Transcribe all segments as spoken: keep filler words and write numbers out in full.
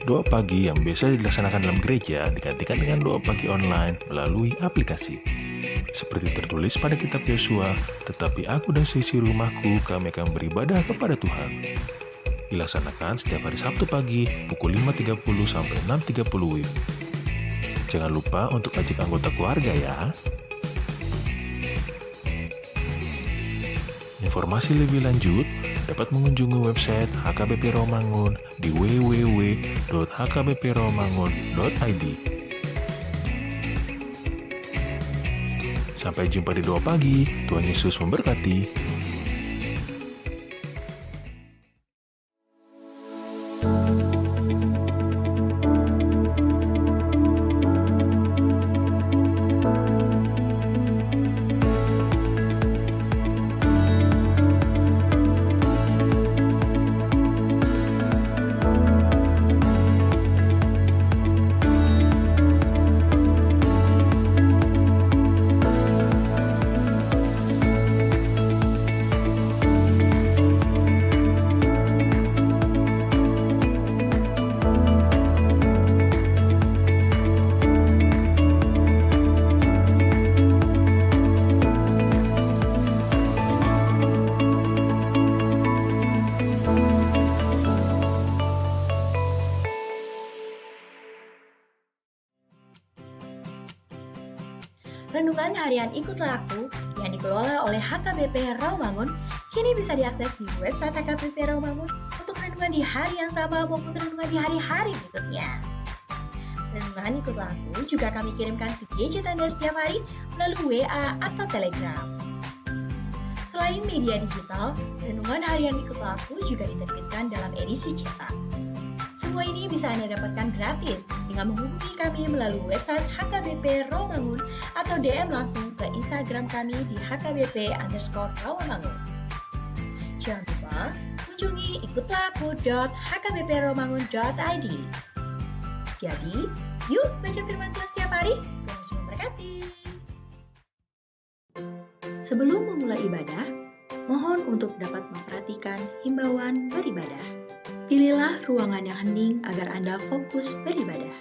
Doa pagi yang biasa dilaksanakan dalam gereja digantikan dengan doa pagi online melalui aplikasi. Seperti tertulis pada kitab Yosua, "Tetapi aku dan seisi rumahku, kami akan beribadah kepada Tuhan." Dilaksanakan setiap hari Sabtu pagi pukul lima tiga puluh sampai enam tiga puluh W I B. Jangan lupa untuk ajak anggota keluarga ya. Informasi lebih lanjut dapat mengunjungi website H K B P Rawamangun di w w w dot h k b p rawamangun dot i d. Sampai jumpa di Doa Pagi. Tuhan Yesus memberkati. Renungan Harian Ikutlah Aku yang dikelola oleh H K B P Rawamangun kini bisa diakses di website H K B P Rawamangun untuk renungan di hari yang sama maupun renungan di hari-hari berikutnya. Renungan Ikutlah Aku juga kami kirimkan ke gadget Anda setiap hari melalui W A atau Telegram. Selain media digital, Renungan Harian Ikutlah Aku juga diterbitkan dalam edisi cetak. Semua ini bisa Anda dapatkan gratis dengan menghubungi kami melalui website H K B P Rawamangun atau D M langsung ke Instagram kami di H K B P underscore Rawamangun. Jangan lupa kunjungi ikutlah aku dot h k b p rawamangun dot i d. Jadi, yuk baca firman Tuhan setiap hari. Tuhan Yesus memberkati. Sebelum memulai ibadah, mohon untuk dapat memperhatikan himbauan beribadah. Pilihlah ruangan yang hening agar Anda fokus beribadah.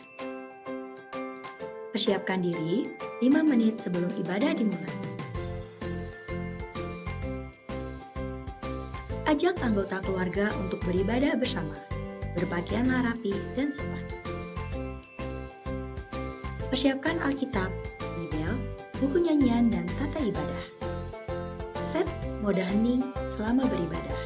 Persiapkan diri lima menit sebelum ibadah dimulai. Ajak anggota keluarga untuk beribadah bersama. Berpakaianlah rapi dan sopan. Persiapkan Alkitab, Bibel, buku nyanyian, dan tata ibadah. Set mode hening selama beribadah.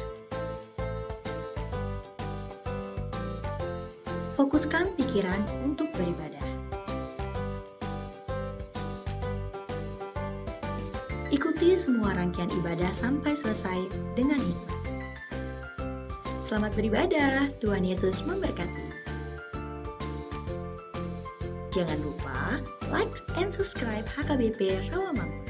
Fokuskan pikiran untuk beribadah. Ikuti semua rangkaian ibadah sampai selesai dengan hikmat. Selamat beribadah, Tuhan Yesus memberkati. Jangan lupa like and subscribe H K B P Rawamangun.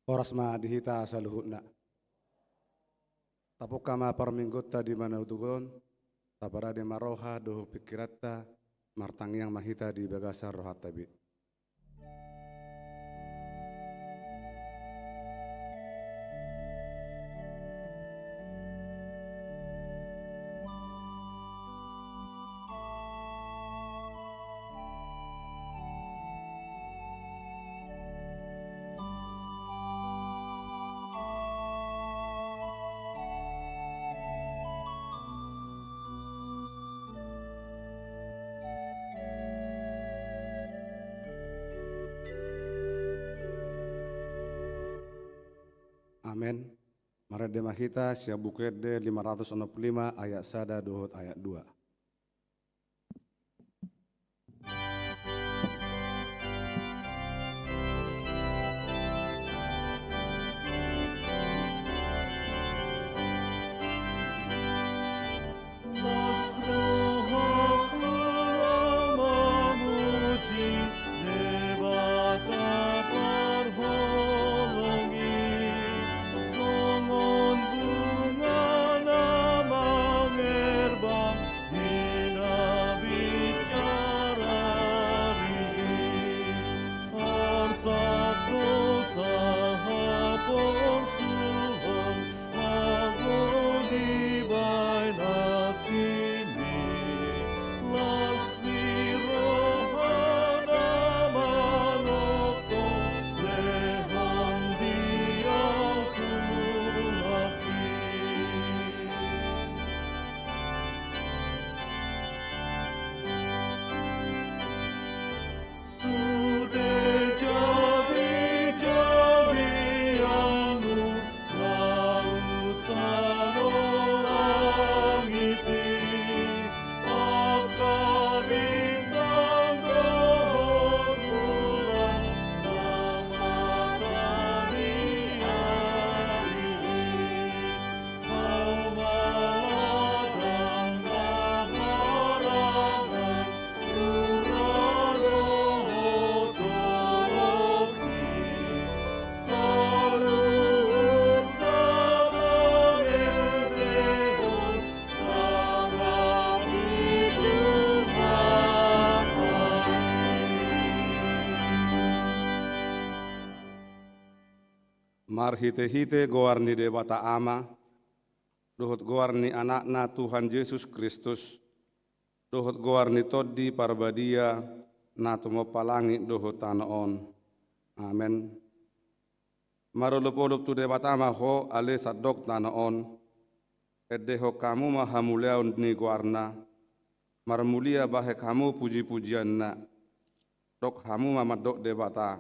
Horas ma di hita saluhutna. Tapungka ma parminggunta di manang udugon, taparade ma roha dohot pingkiranta, martangiang ma hita di bagasan rohanta be. Amen. Marende ma hita sian Buku Ende lima ratus onom pulu lima ayat sada dohot ayat dua. Las rohangku lam mamuji Debata parholong i, songon bunga na mangerbang di na bicara ari i. Arsak dosa haporsuhon, ago dibaen asi ni, las ni rohana manongtong lehon di au Tuhan i. Sude jadi-jadianmu laut tano langit i, angka bintang dohot bulan, na mataniari i. Marhite-hite goar ni Debata Ama, dohot goar ni Anakna Tuhan Jesus Kristus, dohot goar ni Tondi Parbadia, na tumompa langit dohot tano on. Amen. Marolop-olop tu Debata ma ho, ale sandok tano on. Endehon hamu ma hamuliaon ni goarna. Marmulia bahen hamu puji-pujianna. Dok hamu ma mandok Debata,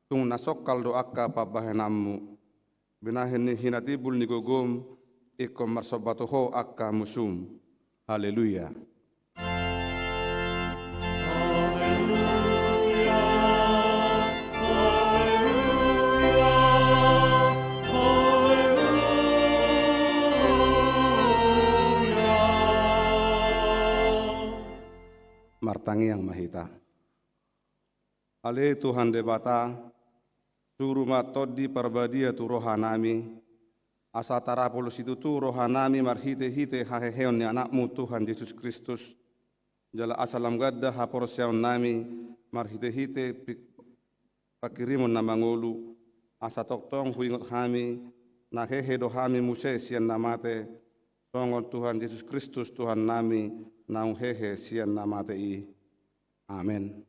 tung na songkal do angka pambahenanmu. Binahen ni hinatimbul ni gogom, ingkon marsomba tu ho angka musum. Haleluya. Haleluya, haleluya, haleluya. Martangiang ma hita. Ale Tuhan Debata, suru ma Tondi Parbadia tu rohanami, asa tarapul situtu rohanami marhite-hite haheheon ni Anakmu Tuhan Jesus Kristus, jala asa lam ganda haporseaonnami marhite-hite pi-, panghirimon na mangolu, asa tongtong huingot hami, na hehe do hami muse sian na mate, songon Tuhan Jesus Kristus Tuhannami, naung hehe sian na mate i. Amen.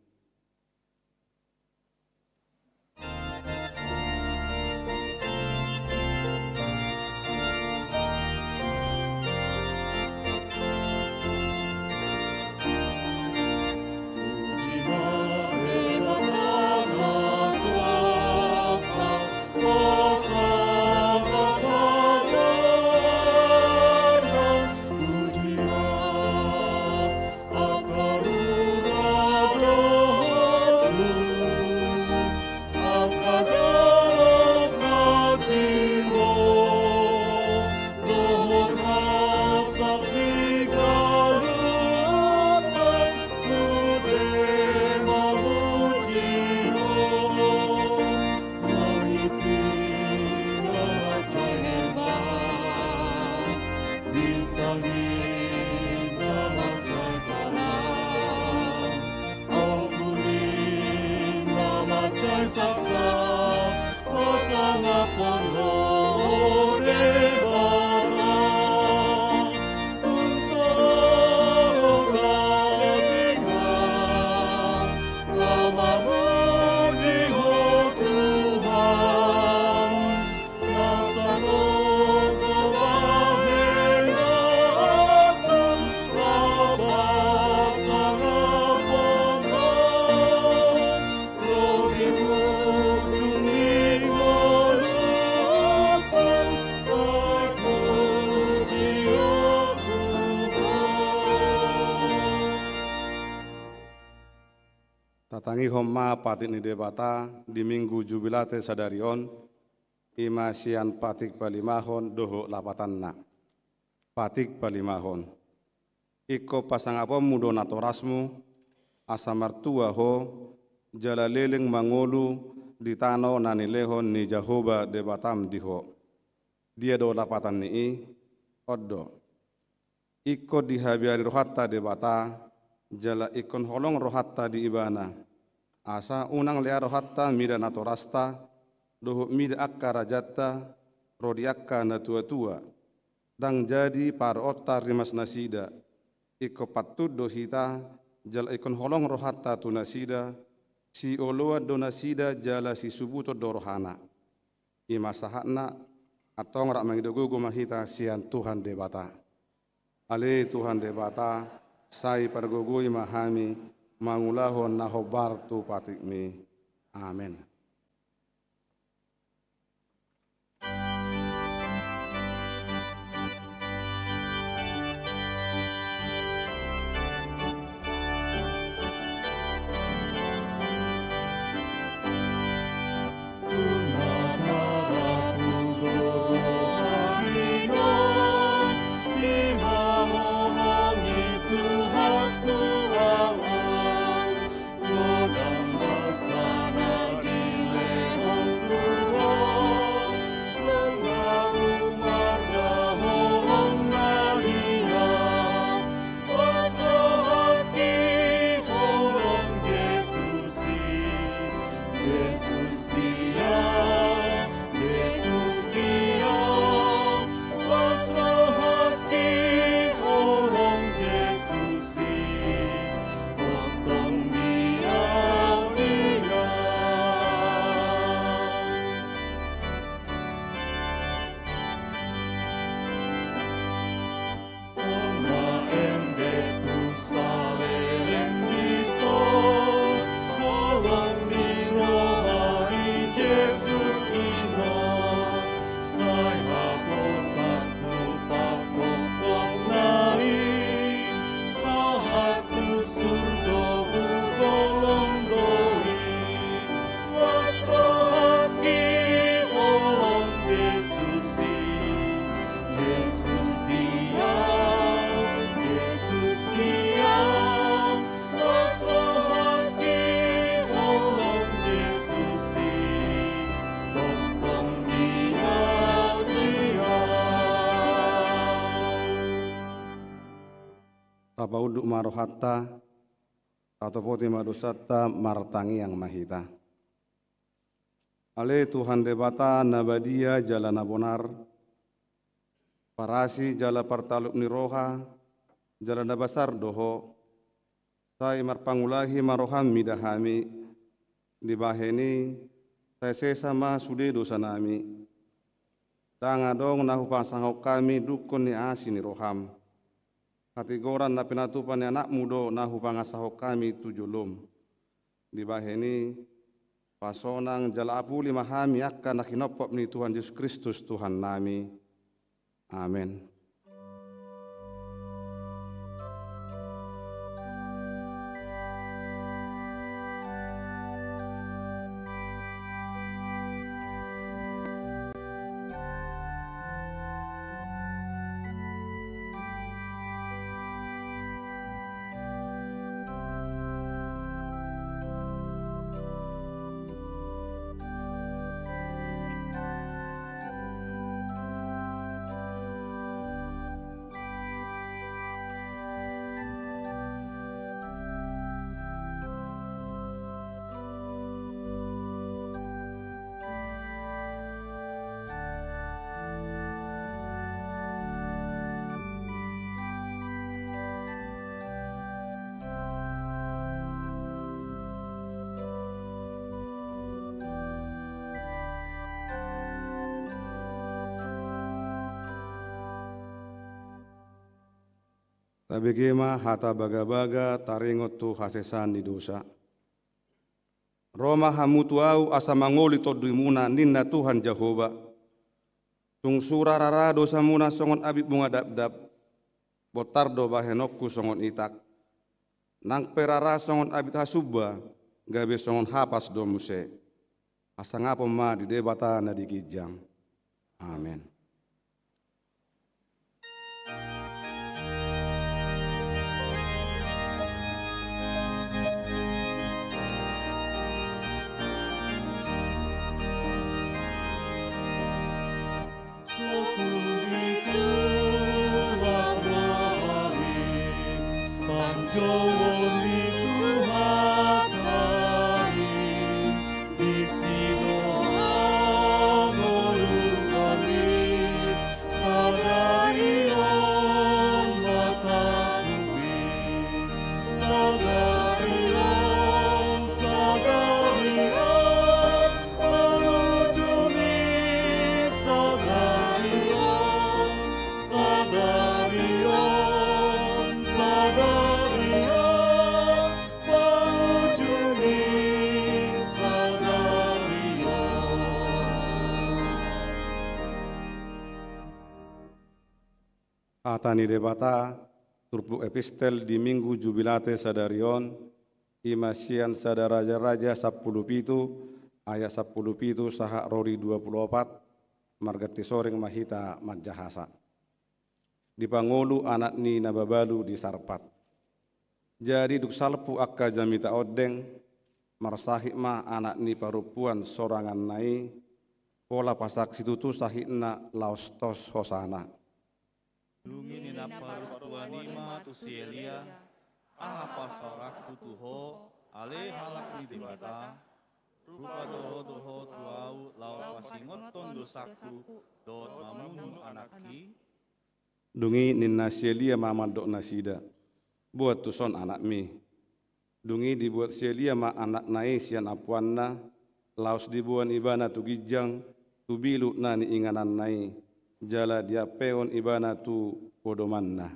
Tatangihon ma patik ni Debata di Minggu Jubilate sadari on, i ma sian patik palimahon dohot lapatanna. Patik palimahon. Ingkon pasangaponmu do natorasmu, asa martua ho, jala leleng mangolu di tano na nilehon ni Jahowa Debatam di ho. Dia do lapatan ni i? On do. Ingkon dihabiari rohanta Debata, jala ingkon holong rohanta di Ibana. Asa unang lea rohanta mida natorasta, dohot mida angka rajanta, ro di angka natuatua. Ndang jadi paroonta rimas nasida. Ingkon pantun do hita, jala ingkon holong rohanta tu nasida, sioloan do nasida jala sisubuton do rohana. I ma sahatna, antong rap mangido gogo ma hita sian Tuhan Debata. Ale Tuhan Debata, sai pargogoi ma hami mangulahon na hombar tu patikmi. Amen. Tapaunduk ma rohanta, tatopoti ma dosanta, martangiang ma hita. Ale Tuhan Debata na badia jala na bonar, parasi jala partalup ni roha, jala na basar do Ho, sai marpangulahi ma roham mida hami, dibahen i sai sesa ma sude dosanami. Ndang adong na hupangasahon hami dungkon ni asi ni roham. Hatigoran na pinatupa ni Anakmu do na hupangasahon hami tu jolom. Dibahen i, pasonang jala apuli ma hami angka na hinophop ni Tuhan Jesus Kristus Tuhannami. Amen. Tabege ma hata bagabaga taringot tu hasesaan ni dosa. Ro ma hamu tu Ahu asa mangoli tondimuna, ninna Tuhan Jahowa. Tung sura rara dosamuna songon abit bunga dapdap, bontar do bahenonku songon itak. Nang pe rara songon abit hasumba, gabe songon hapas do muse. Hasangapon ma di Debata na di ginjang. Amen. Hata ni Debata, turpuk epistel di Minggu Jubilate sadari on, i ma sian Sada Raja-raja sampulu pitu, ayat sampulu pitu sahat ro di dua pulu opat, marganti soring ma hita manjahasa. Dipangolu anak ni na mabalu di Sarpat. Jadi dung salpu angka jamita ondeng, marsahit ma anak ni parompuan soranganna i, pola pasahat situtu sahitna laos tos hosana. Dung i ninna parompuan i ma tu si Elia, aha pasaorangku tu ho, ale halak ni Debata, rupa do ho tu ahu laho pasingothon dosangku dohot mamunu anakki? Dung i ninna si Elia ma mandok nasida, buat tuson anakmi. Dung i dibuat si Elia ma anakna i sian ampuanna, laos diboan ibana tu ginjang, tu bilut na niingananna i, jala diampehon ibana tu podomanna.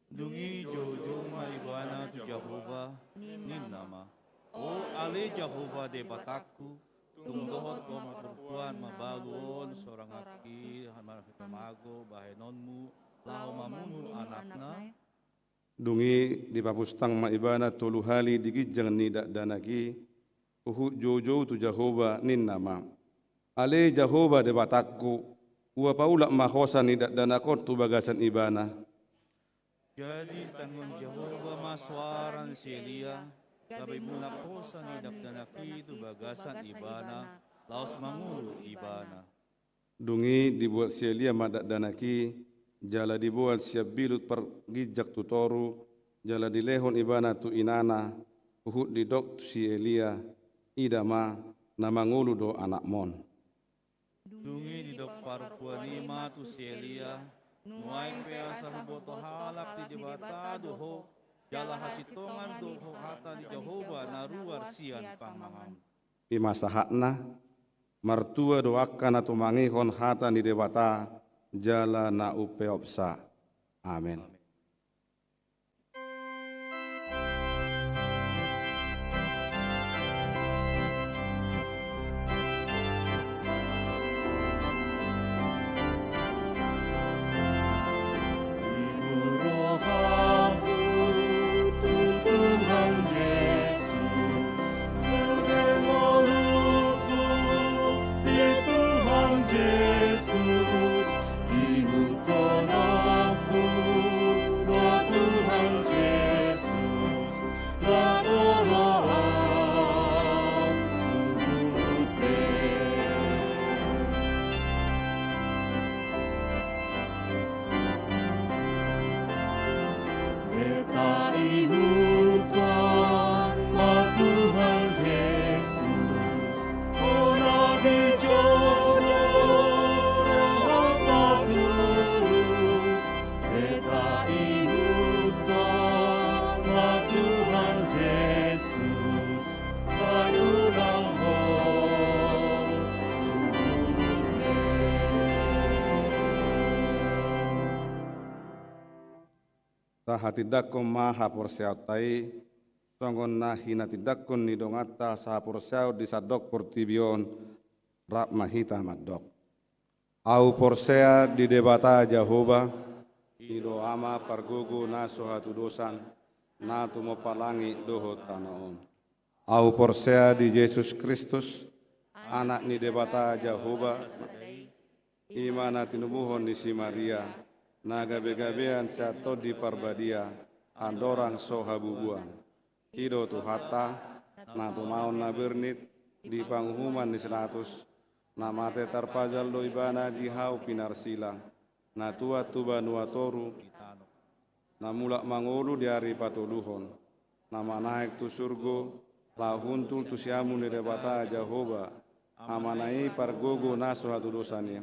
Dung i joujou ma ibana tu Jahowa, ninna ma, o ale Jahowa Debatangku, tung dohot ho ma parompuan mabalu on soranganki marhite mago bahenonmu laho mamunu anakna? Dung i dipapustang ma ibana tolu hali di ginjang ni dakdanak i, huhut joujou tu Jahowa, ninna ma, ale Jahowa Debatangku, ua paulak ma hosa ni dakdanak on tu bagasan ibana. Jadi ditangihon Jahowa ma soara ni si Elia, gabe mulak hosa ni dakdanak i tu bagasan ibana, laos mangolu ibana. Dung i dibuat si Elia ma dakdanak i, jala diboan sian bilut parginjang tu toru, jala dilehon ibana tu inana, huhut didok tu si Elia, ida ma, na mangolu do anakmon. Dung i didok parompuan i ma tu si Elia, nuaeng pe asa huboto halak ni Debata do ho, jala hasintongan do ho hata ni Jahowa na ruar sian pangamangan. I ma sahatna, martua do angka na tumangihon hata ni Debata, jala na umpeopsa. Amen. Tahatindangkon ma haporseaonta i, songon na hinatindangkon ni donganta sahaporseaon di sandok portibi on, rap ma hita mandok. Ahu porsea di Debata Jahowa, i do Ama pargogo na so hatudosan, na tumompa langit dohot tano on. Ahu porsea di Jesus Kristus, Anak ni Debata Jahowa, i ma na tinubuhon ni si Maria, na gabe-gabean sian Tondi Parbadia, andorang so habubuan. I do Tuhanta, na tumaon na bernit, di panguhuman ni si Latus, na mate tarpajal do ibana di hau pinarsilang, na tuat tu banua toru, na mulak mangolu di ari patoluhon, na manaek tu surgo, laho hundul tu siamun ni Debata Jahowa, Amana i pargogo na so hatudosan i.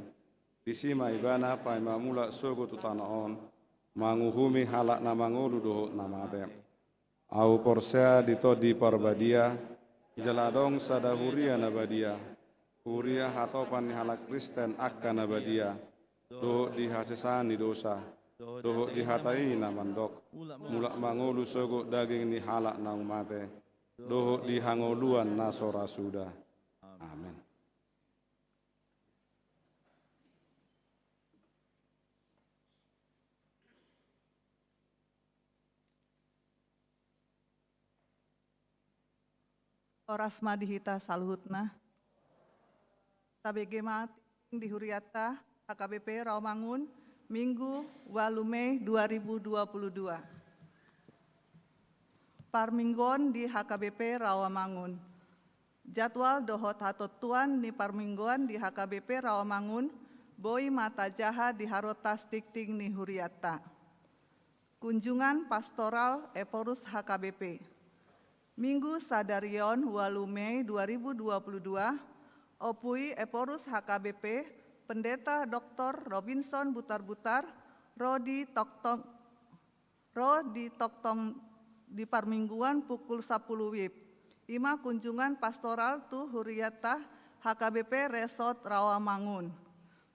Disi ma ibana paima mulak sogot tu tano on, manguhumi halak na mangolu dohot na mate. Ahu porsea di Tondi Parbadia, jala adong sada huria na badia, huria hatopan ni halak Kristen angka na badia, dohot di hasesaan ni dosa, dohot di hata i na mandok, mulak mangolu sogot daging ni halak naung mate, dohot di hangoluan na so ra suda. Amen. Horas ma di hita saluhutna. Tabege ma tingting di hurianta H K B P Rawamangun, Minggu, ualu Mei dua ribu dua puluh dua. Parmingguon di H K B P Rawamangun. Jadwal dohot hatontuan ni parmingguon di H K B P Rawamangun boi ma tajaha di harotas tingting ni hurianta. Kunjungan Pastoral Ephorus H K B P. Minggu sadari on, ualu Mei dua ribu dua puluh dua, Ompu i Ephorus H K B P, Pendeta Doktor Robinson Butarbutar, ro di tongtong, ro di tongtong di parmingguon pukul sapuluh wib. I ma kunjungan pastoral tu hurianta H K B P Resort Rawamangun.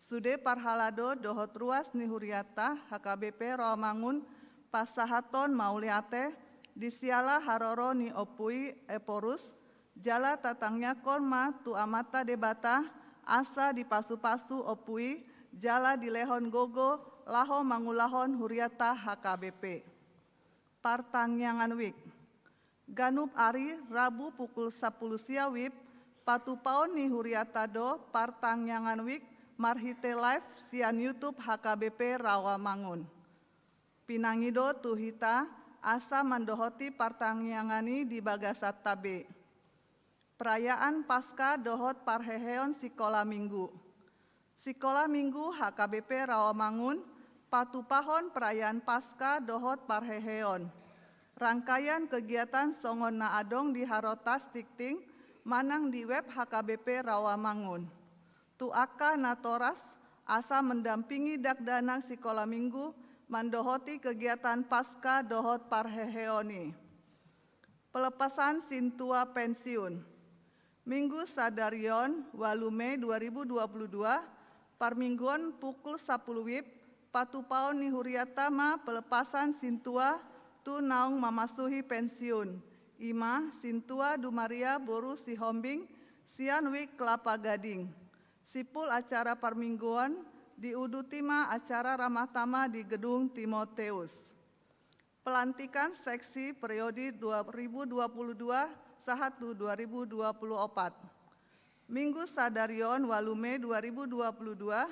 Sude parhalado dohot ruas ni hurianta H K B P Rawamangun pasahathon mauliate di siala haroro ni Ompu i Ephorus, jala tatangiangkon ma tu Amanta Debata asa dipasupasu Ompu i jala dilehon gogo laho mangulahon hurianta H K B P. Partangiangan wijk. Ganup ari Rabu pukul sapuluh sia wib, patupaon ni hurianta do partangiangan wijk marhite live sian YouTube H K B P Rawamangun. Pinangido tu hita asa mandohoti partangiangan i di bagasanta be. Perayaan Paska dohot parheheon sikola Minggu. Sikola Minggu H K B P Rawamangun patupahon perayaan Paska dohot parheheon. Rangkaian kegiatan songon na adong di harotas tingting manang di web H K B P Rawamangun. Tu angka natoras asa mendampingi dakdanak sikola Minggu mandohoti kegiatan Paska dohot parheheon i. Pelepasan sintua pensiun. Minggu sadari on, ualu Mei dua ribu dua puluh dua, parmingguon pukul sapuluh wib, patupaon ni hurianta ma pelepasan sintua tu naung mamasuhi pensiun. I ma sintua Dumaria boru Sihombing sian wijk Kelapa Gading. Simpul acara parmingguon, diuduti ma acara ramah tamah di Gedung Timoteus. Pelantikan seksi periode dua ribu dua puluh dua sahat tu dua ribu dua puluh opat. Minggu sadari on, ualu Mei dua ribu dua puluh dua,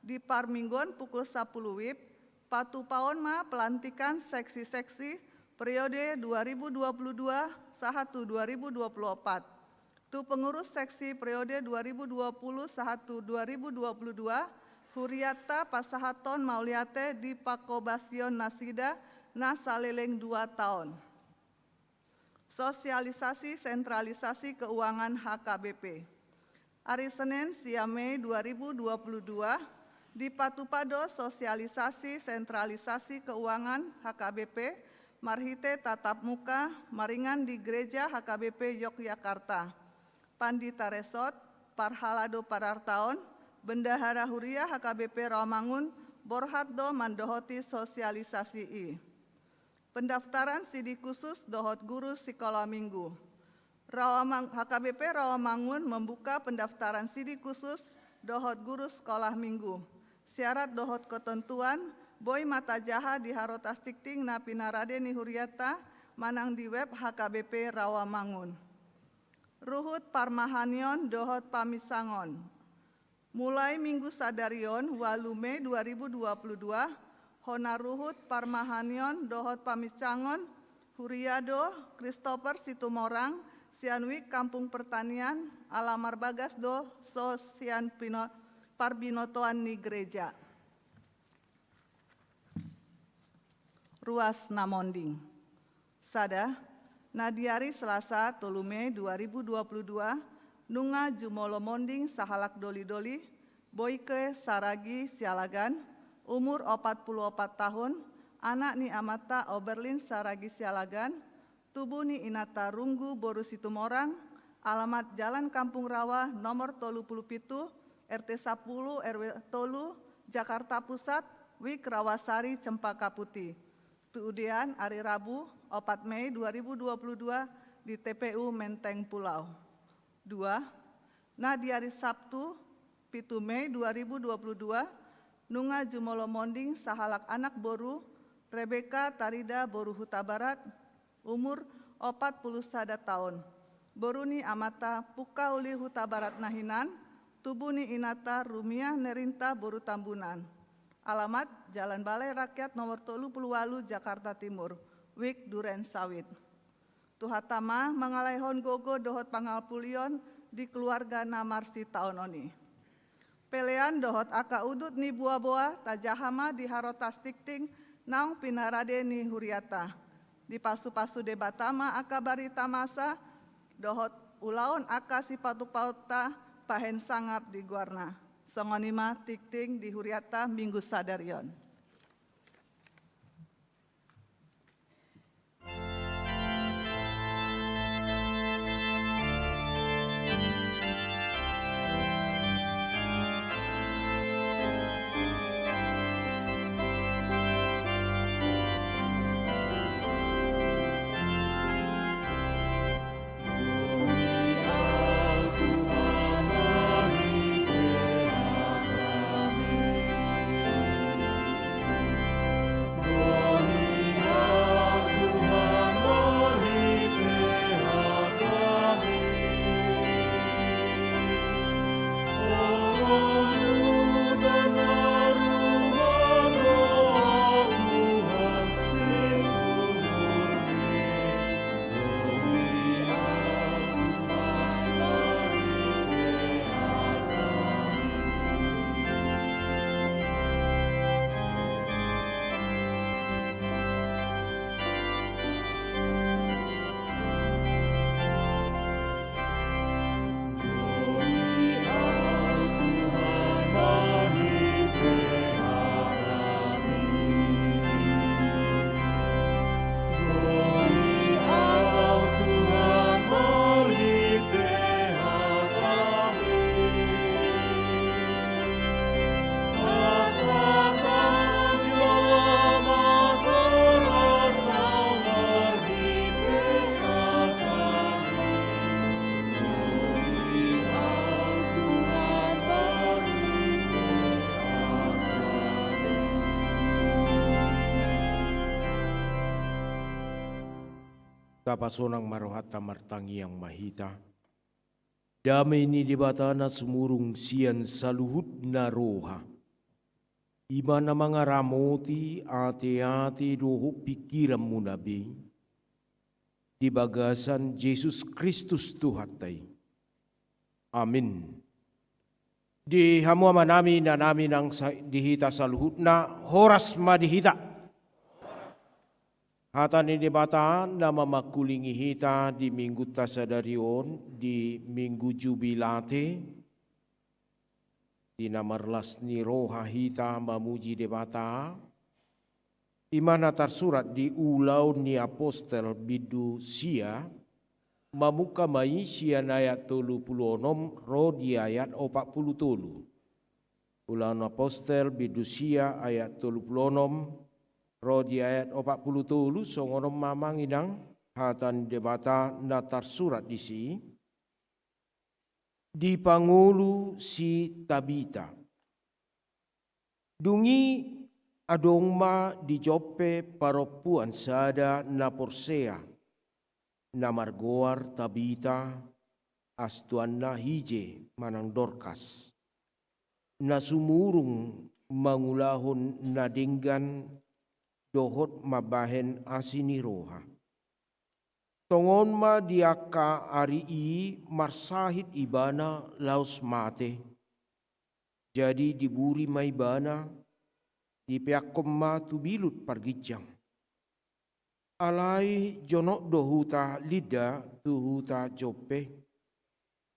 di parmingguon pukul sapuluh wib, patupaon ma pelantikan seksi-seksi periode dua ribu dua puluh dua sahat tu dua ribu dua puluh opat. Tu pengurus seksi periode dua ribu dua puluh sahat tu dua ribu dua puluh dua, hurianta pasahathon mauliate di pangkobasion nasida na saleleng dua taon. Sosialisasi sentralisasi keuangan H K B P. Ari Senen, sia Mei dua ribu dua puluh dua, dipatupa do sosialisasi sentralisasi keuangan H K B P marhite tatap muka maringan di Gereja H K B P Yogyakarta. Pandita Resort, parhalado parartaon, Bendahara Huria H K B P Rawamangun borhat do mandohoti sosialisasi i. Pendaftaran sidi khusus dohot guru sikola Minggu. Rawamang-, H K B P Rawamangun membuka pendaftaran sidi khusus dohot guru sikola Minggu. Syarat dohot ketentuan boi ma tajaha di harotas tingting na pinarade ni hurianta manang di web H K B P Rawamangun. Ruhut parmahanion dohot paminsangon. Mulai Minggu sadari on, ualu Mei dua ribu dua puluh dua, hona ruhut parmahanion dohot paminsangon, huria do Christopher Situmorang, sian wijk Kampung Pertanian, ala marbagas do so sian pino-, parbinotoan ni gereja. Ruas na monding. Sada, na di ari Selasa, tolu Mei dua ribu dua puluh dua, nunga jumolo monding sahalak doli-doli, Boike Saragi Sialagan, umur opat puluh opat tahun, anak ni amanta Oberlin Saragi Sialagan, tubu ni inanta Runggu boru Situmorang, alamat Jalan Kampung Rawa nomor tolu puluh pitu, R T sapuluh, R W tolu, Jakarta Pusat, wijk Rawasari, Cempaka Putih. Tuudean ari Rabu, opat Mei dua ribu dua puluh dua, di T P U Menteng Pulau. Dua, na di ari Sabtu, pitu Mei dua ribu dua puluh dua, nunga jumolo monding sahalak anak boru, Rebeka Tarida boru Hutabarat, umur opat puluh sada taon. Boru ni amanta Pungkauli Hutabarat na hinan, tubu ni inanta Rumiah Nerinta boru Tambunan. Alamat Jalan Balai Rakyat nomor tolu puluh ualu, Jakarta Timur, wijk Duren Sawit. Tuhanta ma mangalaihon gogo dohot pangalpulion di keluarga na marsitaonon i. Pelean dohot angka udut ni boa-boa tajaha ma di harotas tingting naung pinarade ni hurianta. Dipasu-pasu Debata ma angka barita masa dohot ulaon angka sipatuk-patukta, bahen sangap di goarna. Songon i ma tingting di hurianta Minggu sadari on. Tapasonang ma rohanta, martangiang ma hita. Dame ni Debata na sumurung sian saluhutna roha, i ma na mangaramoti ate-ate dohot pingkiranmuna be, di bagasan Jesus Kristus Tuhanta i. Amin. Di hamu amanami, inanami, nang sa-, di hita saluhutna, horas ma di hita. Hata ni Debata na mamangkulingi hita di minggunta sadari on, di Minggu Jubilate, di na marlas ni roha hita mamuji Debata, i ma na tarsurat di Ulaon ni Apostel bindu sia, mamungka ma i sian ayat tolu pulu onom ro di ayat opat pulu tolu. Ulaon Apostel bindu sia ayat tolu pulu onom ro di ayat opat pulu tolu, songon on ma amang inang hata ni Debata na tarsurat disi. Dipangolu si Tabita. Dung i adong ma di Joppe parompuan sada na porsea, na margoar Tabita, astuanna hije manang Dorkas, na sumurung mangulahon na denggan dohot mambahen asi ni roha. Tongon ma di angka ari i marsahit ibana laos mate. Jadi diburi ma ibana, dipeakkon ma tu bilut parginjang. Alai jonok do huta Lidda tu huta Joppe.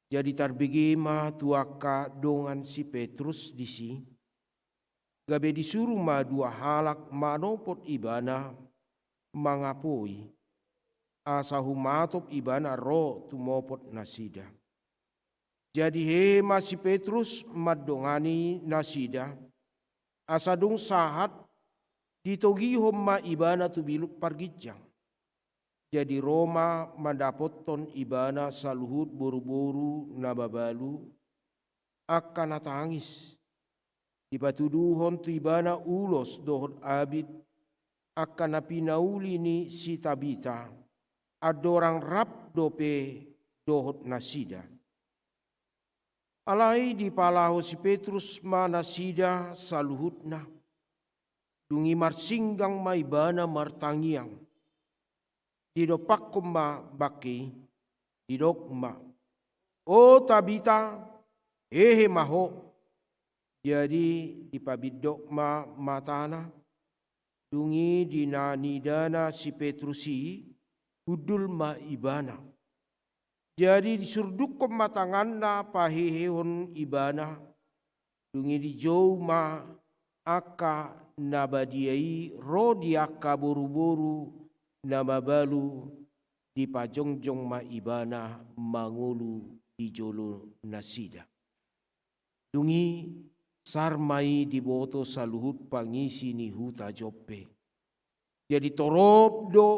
Jadi tarbege ma tu angka dongan si Petrus disi. Gabe disuru ma dua halak manopot ibana mangapoi, asa humatop ibana ro tumopot nasida. Jadi hehe ma si Petrus mandongani nasida, asa dung sahat ditogihon ma ibana tu bilut parginjang. Jadi ro ma mandapothon ibana saluhut boruboru na mabalu, angka na tangis. Dipatuduhon tu ibana ulos dohot abit, angka na pinauli ni si Tabita, andorang rap dope dohot nasida. Alai dipalaho si Petrus ma nasida saluhutna. Dung i marsinggang ma ibana martangiang. Didompakkon ma bangke i, didok ma, "O Tabita, hehe ma ho." Jadi dipabindok ma matana. Dung i di na nidana si Petrus i, hundul ma ibana. Jadi disurdukkon ma tanganna pahehehon ibana. Dung i dijou ma angka na badia i ro di angka boruboru na mabalu, dipajongjong ma ibana mangolu di jolo nasida. Dung i sahat ma i diboto saluhut pangisi ni huta Joppe. Jadi torop do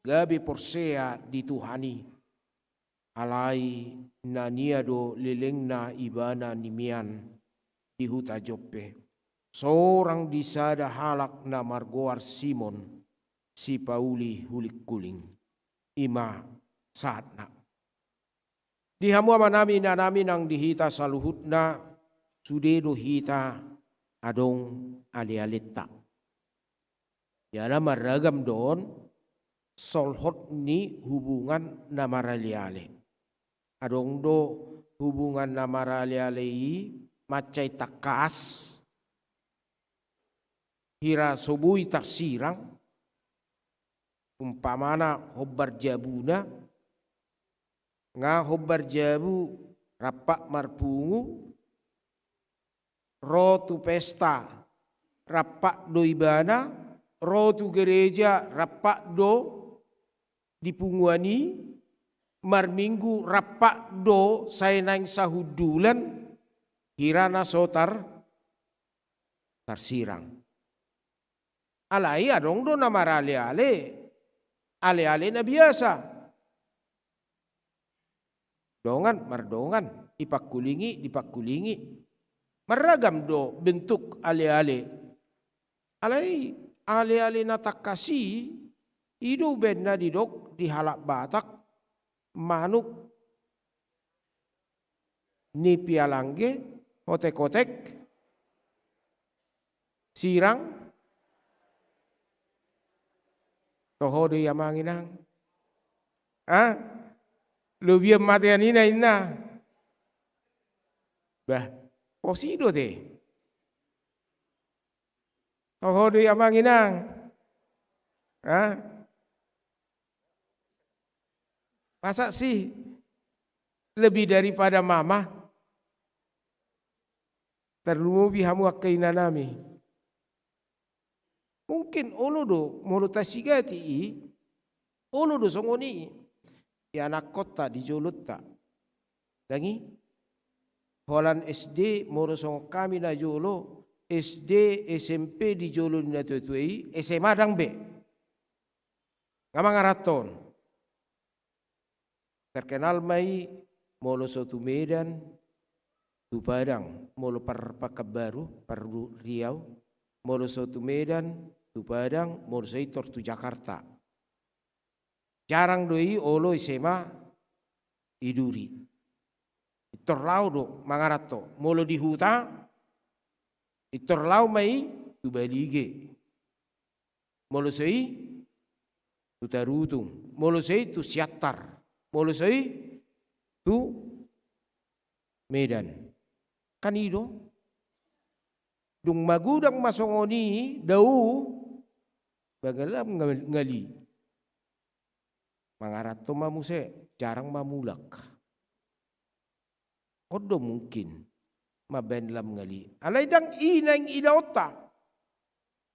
gabe porsea di Tuhan i. Alai na nia do lelengna ibana nimian di huta Joppe. Sorang di sada halak na margoar Simon, sipauli hulingkuling. I ma sahatna. Di hamu amanami, inanami nang di hita saluhutna, sude do hita adong alealenta. Jala marragam do on solhot ni hubungan na maraleale. Adong do hubungan na maraleale i mansai tangkas, hira so boi tarsirang, umpamana hombar jabuna, nga hombar jabu rampak marpungu, ro tu pesta rampak do ibana, ro tu gereja rampak do di punguan i, marminggu rampak do sai naeng sahundulan, hira na so tar-, tarsirang. Alai adong do na maraleale, aleale na biasa. Dongan mardongan, dipangkulingi, dipangkulingi. Marragam do bentuk aleale. Alai aleale na tangkas i, i do umbahen na didok di halak Batak, manuk ni pialangge, hotek-hotek, sirang. Toho do i amang inang? Ha? Lobian mate anina inna. Bah, pos i do te. Toho do i amang inang? Ha? Masa sih lebih daripada mama? Tarlumobi hamu angka inanami. Mungkin olo do molo tasigati i, olo do songon i. Ianakkonta di jolonta. Ndang i? Holan S D molo songon hami na jolo, S D, S M P di jolo ni natuatua i, S M A ndang be. Nga mangaranto on. Terkenal ma i molo so tu Medan, tu Padang, molo par-, Pekanbaru, par Riau, molo so tu Medan, tu Padang, molo so i tor tu Jakarta. Jarang do i olo S M A i Duri. Pintor laho do mangaranto. Molo di huta, pintor laho ma i tu Balige. Molo so i tu Tarutung. Molo so i tu Siantar. Molo so i tu Medan. Kan i do. Dung magodang ma songon i, dao, baen lam ngal-, ngali. Mangaranto ma muse, jarang ma mulak. On do mungkin mambaen lam ngali. Alai ndang i naeng idaonta.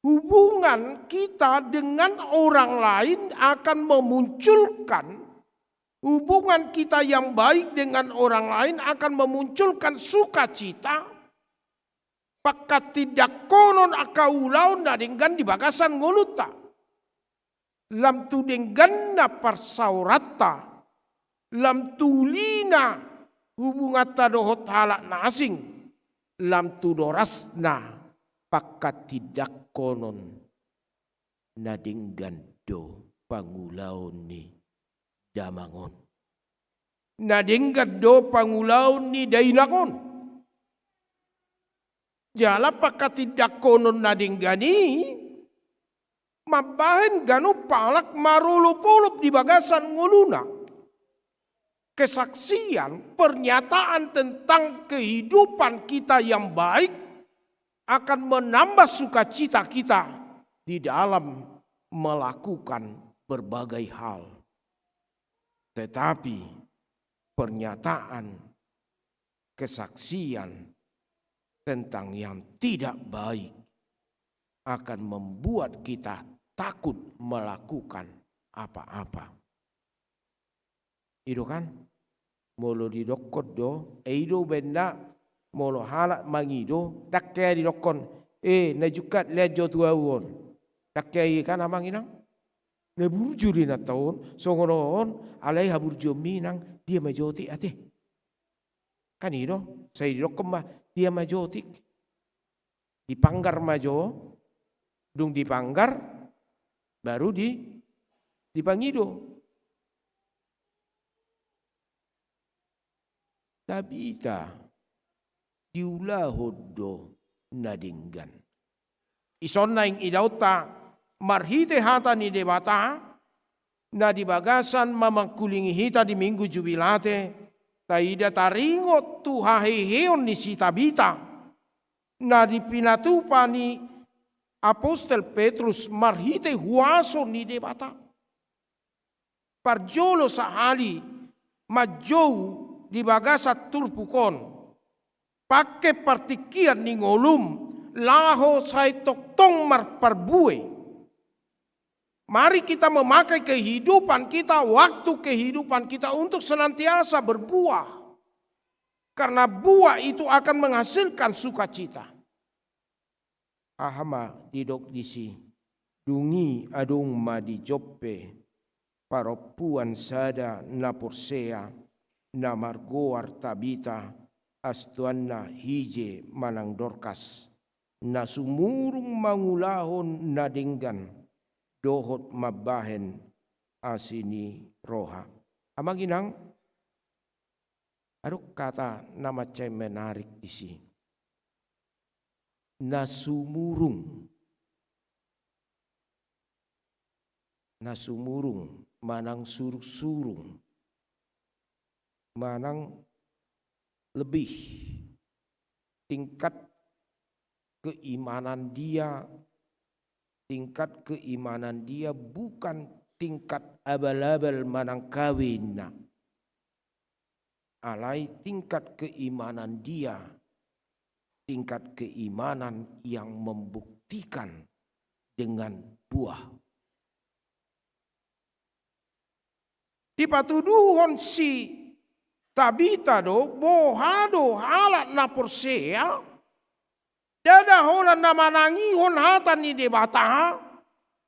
Hubungan kita dengan orang lain akan memunculkan, hubungan kita yang baik dengan orang lain akan memunculkan sukacita, pangkatindangkonon angka ulaon na denggan di bagasan ngolunta. Lam tu dengganna parsaoranta, lam tu ulina hubunganta dohot halak na asing, lam tu dorasna pangkatindangkonon na denggan do pangulaon ni damang on. Na denggan do pangulaon ni dainang on. Jala pangkatindangkonon na denggan i mambahen ganup halak marolopolop di bagasan ngoluna. Kesaksian, pernyataan tentang kehidupan kita yang baik akan menambah sukacita kita di dalam melakukan berbagai hal. Tetapi pernyataan, kesaksian tentang yang tidak baik akan membuat kita takut melakukan apa-apa. I do kan? Molo didokkon do, eh, i do umbaen na, molo halak mangido, ndang hea didokkon, eh, na jungkat lean jo tu ahu on. Ndang hea i kan, amang inang? Na burju do inanta on, songon on, alai haburjuonmi inang, dia ma jotik ate. Kan i do, sai didokkon ma, dia ma jotik. Dipanggar ma jo, dung dipanggar, baru di, dipangido. Tabita diulahon do na denggan. Dison naeng idaonta marhite hata ni Debata, na di bagasan mamangkulingi hita di Minggu Jubilate, taida taringot tu haheheon ni si Tabita, na di pinatupa ni apostel Petrus marhite huaso ni Debata. Parjolo sahali manjou di bagasan turpuk on, pangke partingkian ni ngolum laho sai tongtong marparbue. Mari kita memakai kehidupan kita, waktu kehidupan kita untuk senantiasa berbuah. Karena buah itu akan menghasilkan sukacita. Aha ma didok disi? Dung i adong ma di Joppe parompuan sada na porsea, na margoar Tabita, astoanna Hije manang Dorkas, na sumurung mangulahon na denggan dohot mambahen asi ni roha. Amang inang, adong kata na mansai menarik disi. Na sumurung. Na sumurung, manang surung-surung, manang lebih. Tingkat keimanan dia, tingkat keimanan dia bukan tingkat abal-abal manang kawe, inna. Alai tingkat keimanan dia, tingkat keimanan yang membuktikan dengan buah. Dipatuduhon si Tabita do, boha do halak na porsea, ndada holan na manangihon hata ni Debata,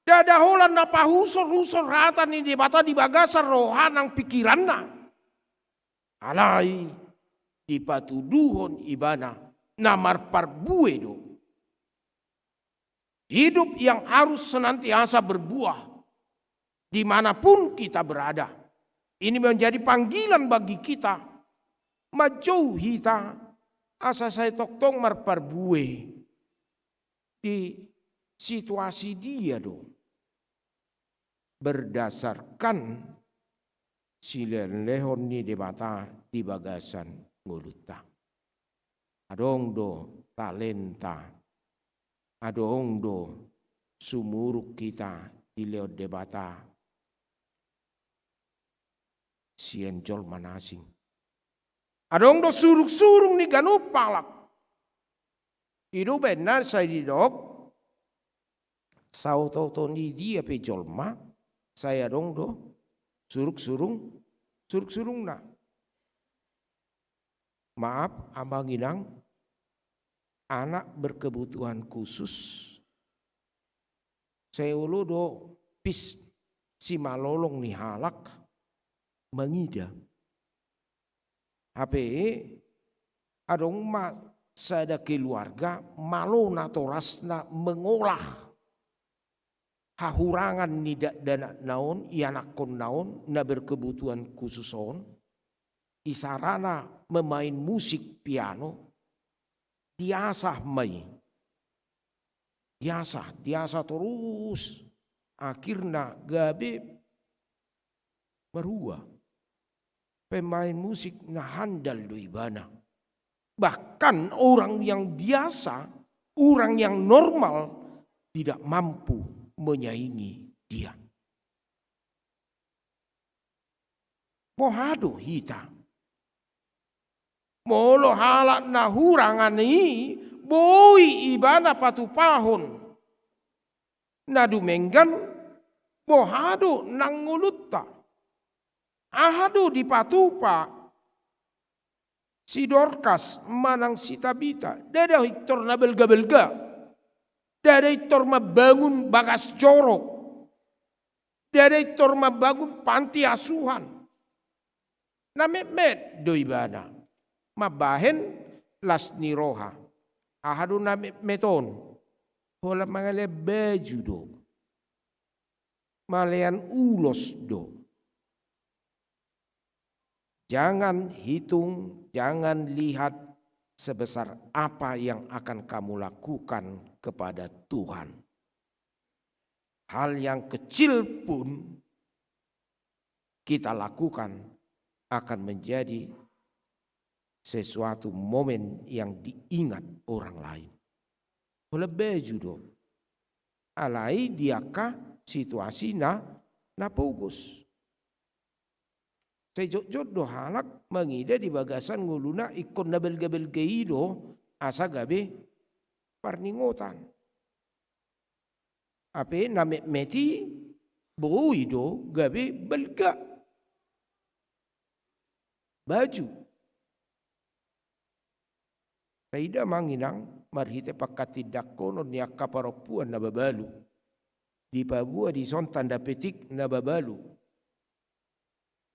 ndada holan na pahusor-husor hata ni Debata di bagasan roha nang pingkiranna. Alai dipatuduhon ibana na marparbue do. Hidup yang harus senantiasa berbuah dimanapun kita berada. Ini menjadi panggilan bagi kita manjou hita asa sai tongtong marparbue di situasi dia do berdasarkan silehonlehon ni Debata di bagasan ngolunta. Adong do talenta, adong do sumurung hita dilehon Debata sian jolma na asing. Adong do surungsurung ni ganup halak. I do umbahen na sai didok, saototo ni dia pe jolma, sai adong do surungsurung, surungsurungna. Maaf, amang inang, anak berkebutuhan khusus, sai olo do pis simalolong ni halak mangida. Hape adong ma sada keluarga malo natorasna mengolah hahurangan ni dakdanakna on, ianakhonna on, na berkebutuhan khusus on, isarana memain musik piano, diasah ma i. Diasah, diasah torus. Akhirna gabe marhua pemain musik na handal do ibana. Bahkan orang yang biasa, orang yang normal tidak mampu menyaingi dia. Boha do hita? Molo halak na hurangan i boi ibana patupahon na dumenggan, boha do nang ngolunta? Aha do dipatupa si Dorkas manang si Tabita? Ndada pintor na balgabalga. Ndada pintor mambangun bagas jorok. Ndada pintor mambangun panti asuhan. Na metmet do ibana mambahen las ni roha. Aha do na metmet on? Holan mangalean baju do, malean ulos do. Jangan hitung, jangan lihat sebesar apa yang akan kamu lakukan kepada Tuhan. Hal yang kecil pun kita lakukan akan menjadi sesuatu momen yang diingat orang lain. Holan baju do. Alai di angka situasi na, na pogos. Sai jotjot do halak mangida di bagasan ngoluna ingkon na balgabalga i do asa gabe parningotan. Hape na metmet i boi do gabe balga. Baju. Taida amang inang marhite pangkatindanghonon ni angka parompuan na babalu. Dipaboa dison tanda petik na babalu.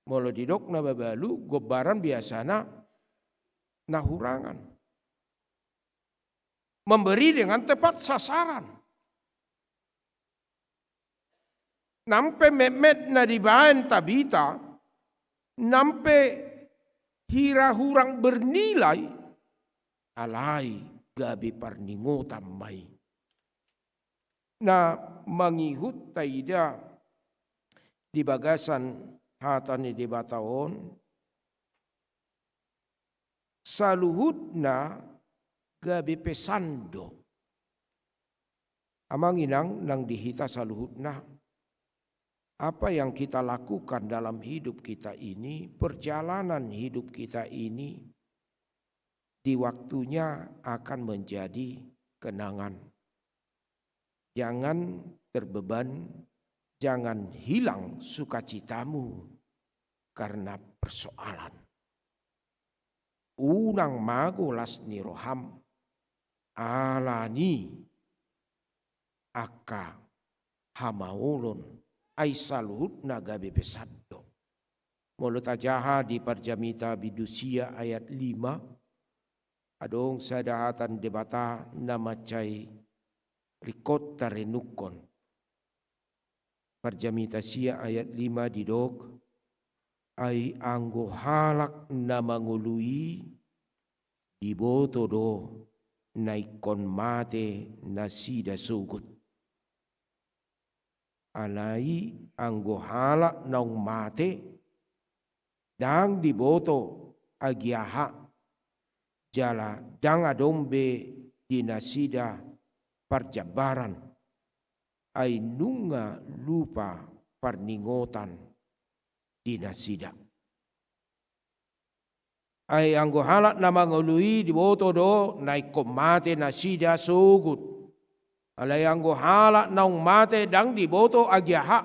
Molo didok na babalu, gombaran biasana na hurangan. Memberi dengan tepat sasaran. Nang pe metmet na dibaen Tabita, nang pe hira hurang bernilai, alai gabe parningotan ma i. Na mangihut taida di bagasan hata ni Debata on, saluhutna gabe pesan do. Amang inang nang di hita saluhutna, apa yang kita lakukan dalam hidup kita ini, perjalanan hidup kita ini, di waktunya akan menjadi kenangan. Jangan terbeban, jangan hilang sukacitamu karena persoalan. Unang mago las ni roham ala ni angka hamaolon, ai saluhutna gabe pesan do. Molo tajaha di Parjamita bindu sia ayat lima, adong sada hata ni Debata na mansai ringkot tarenungkon. Parjamita sia ayat lima didok, Ai anggo halak na mangolu i diboto do na ingkon mate nasida sogot. Alai anggo halak naung mate, ndang diboto agia aha, jala ndang adong be di nasida parjambaran, ai nunga lupa parningotan di nasida. Ai anggo halak na mangolu i diboto do na ingkon mate nasida sogot. Alai anggo halak naung mate ndang diboto agia aha,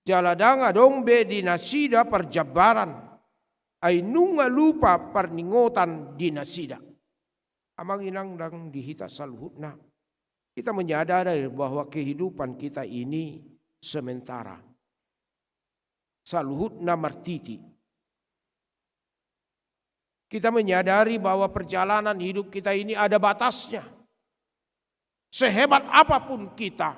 jala ndang adong be di nasida parjambaran, ai nunga lupa parningotan di nasida. Amang inang nang di hita saluhutna, kita menyadari bahwa kehidupan kita ini sementara. Saluhutna martiti. Kita menyadari bahwa perjalanan hidup kita ini ada batasnya. Sehebat apapun kita,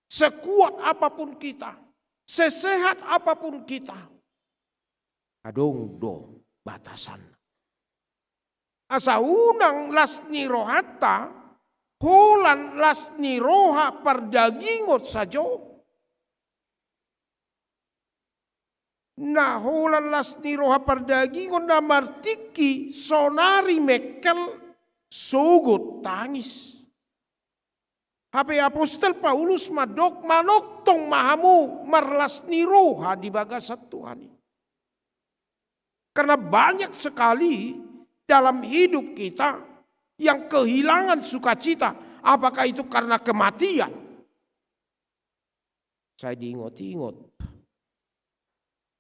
sekuat apapun kita, sesehat apapun kita, adong do batasanna. Asa unang las ni rohanta holan las ni roha pardagingon sajo. Na holan las ni roha pardagingon na martingki sonari mengkel sogot tangis. Hape apostel Paulus mandok, manongtong ma hamu marlas ni roha di bagasan Tuhan i. Karena banyak sekali dalam hidup kita yang kehilangan sukacita. Apakah itu karena kematian? Sai diingot-ingot.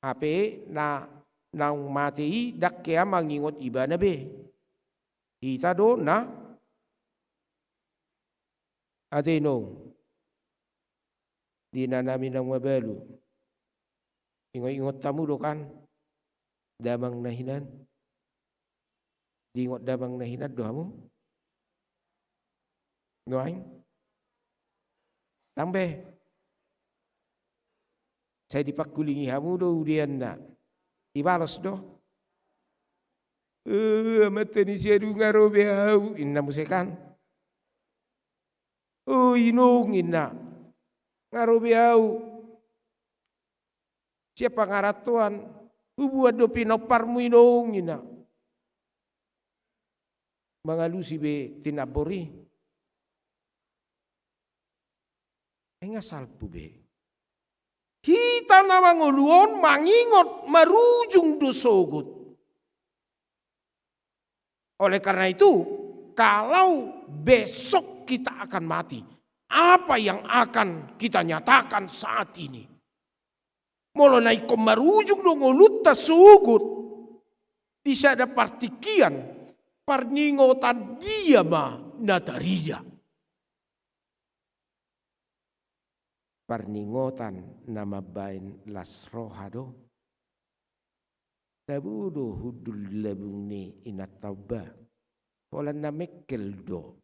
Hape na naung mate i ndang hea mangingot ibana be. Hita do na ate inong. Di inanami naung mabalu. Ingot-ingot hamu do kan? Damang na hinan. Diingot damang na hinan do hamu? Nuaeng? Ndang be. Sai dipangkulingi hamu do udeanna. Dibalos do. Eh, amanta ni si Adu nga ro be au, inna muse kan. O inong, inna. Nga ro be au. Sian pangarantoan, hubuan do pinomparmu inong, inna. Mangalusi be tinambor i. Ai nga salpu be. Hita na mangolu on mangingot marujung do sogot. Oleh karena itu, kalau besok kita akan mati, apa yang akan kita nyatakan saat ini? Molo na ingkon marujung do ngolunta sogot di sada partingkian, parningotan dia ma na tarida? Parningotan na mambaen las roha do. Tabo do hundul di labung ni inanta omba, holan na mengkel do.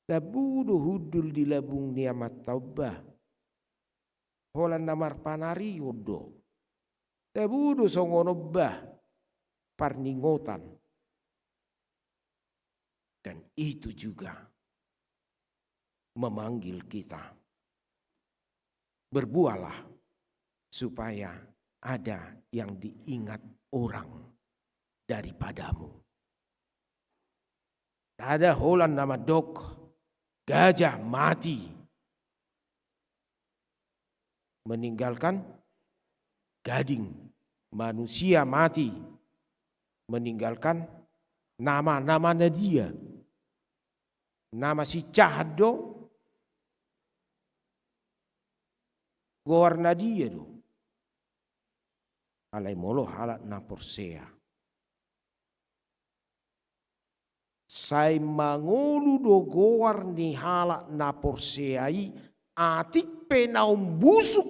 Tabo do hundul di labung ni amanta omba, holan na marpanarion do. Tabo do songon on bah parningotan. Dan itu juga memanggil kita. Berbuahlah supaya ada yang diingat orang daripadamu. Ndada holan na mandok gajah mati meninggalkan gading, manusia mati meninggalkan nama, nama na dia. Nama sincahan do, goar na dia do. Alai molo halak na porsea, sai mangolu do goar ni halak na porsea i, atik pe naung busuk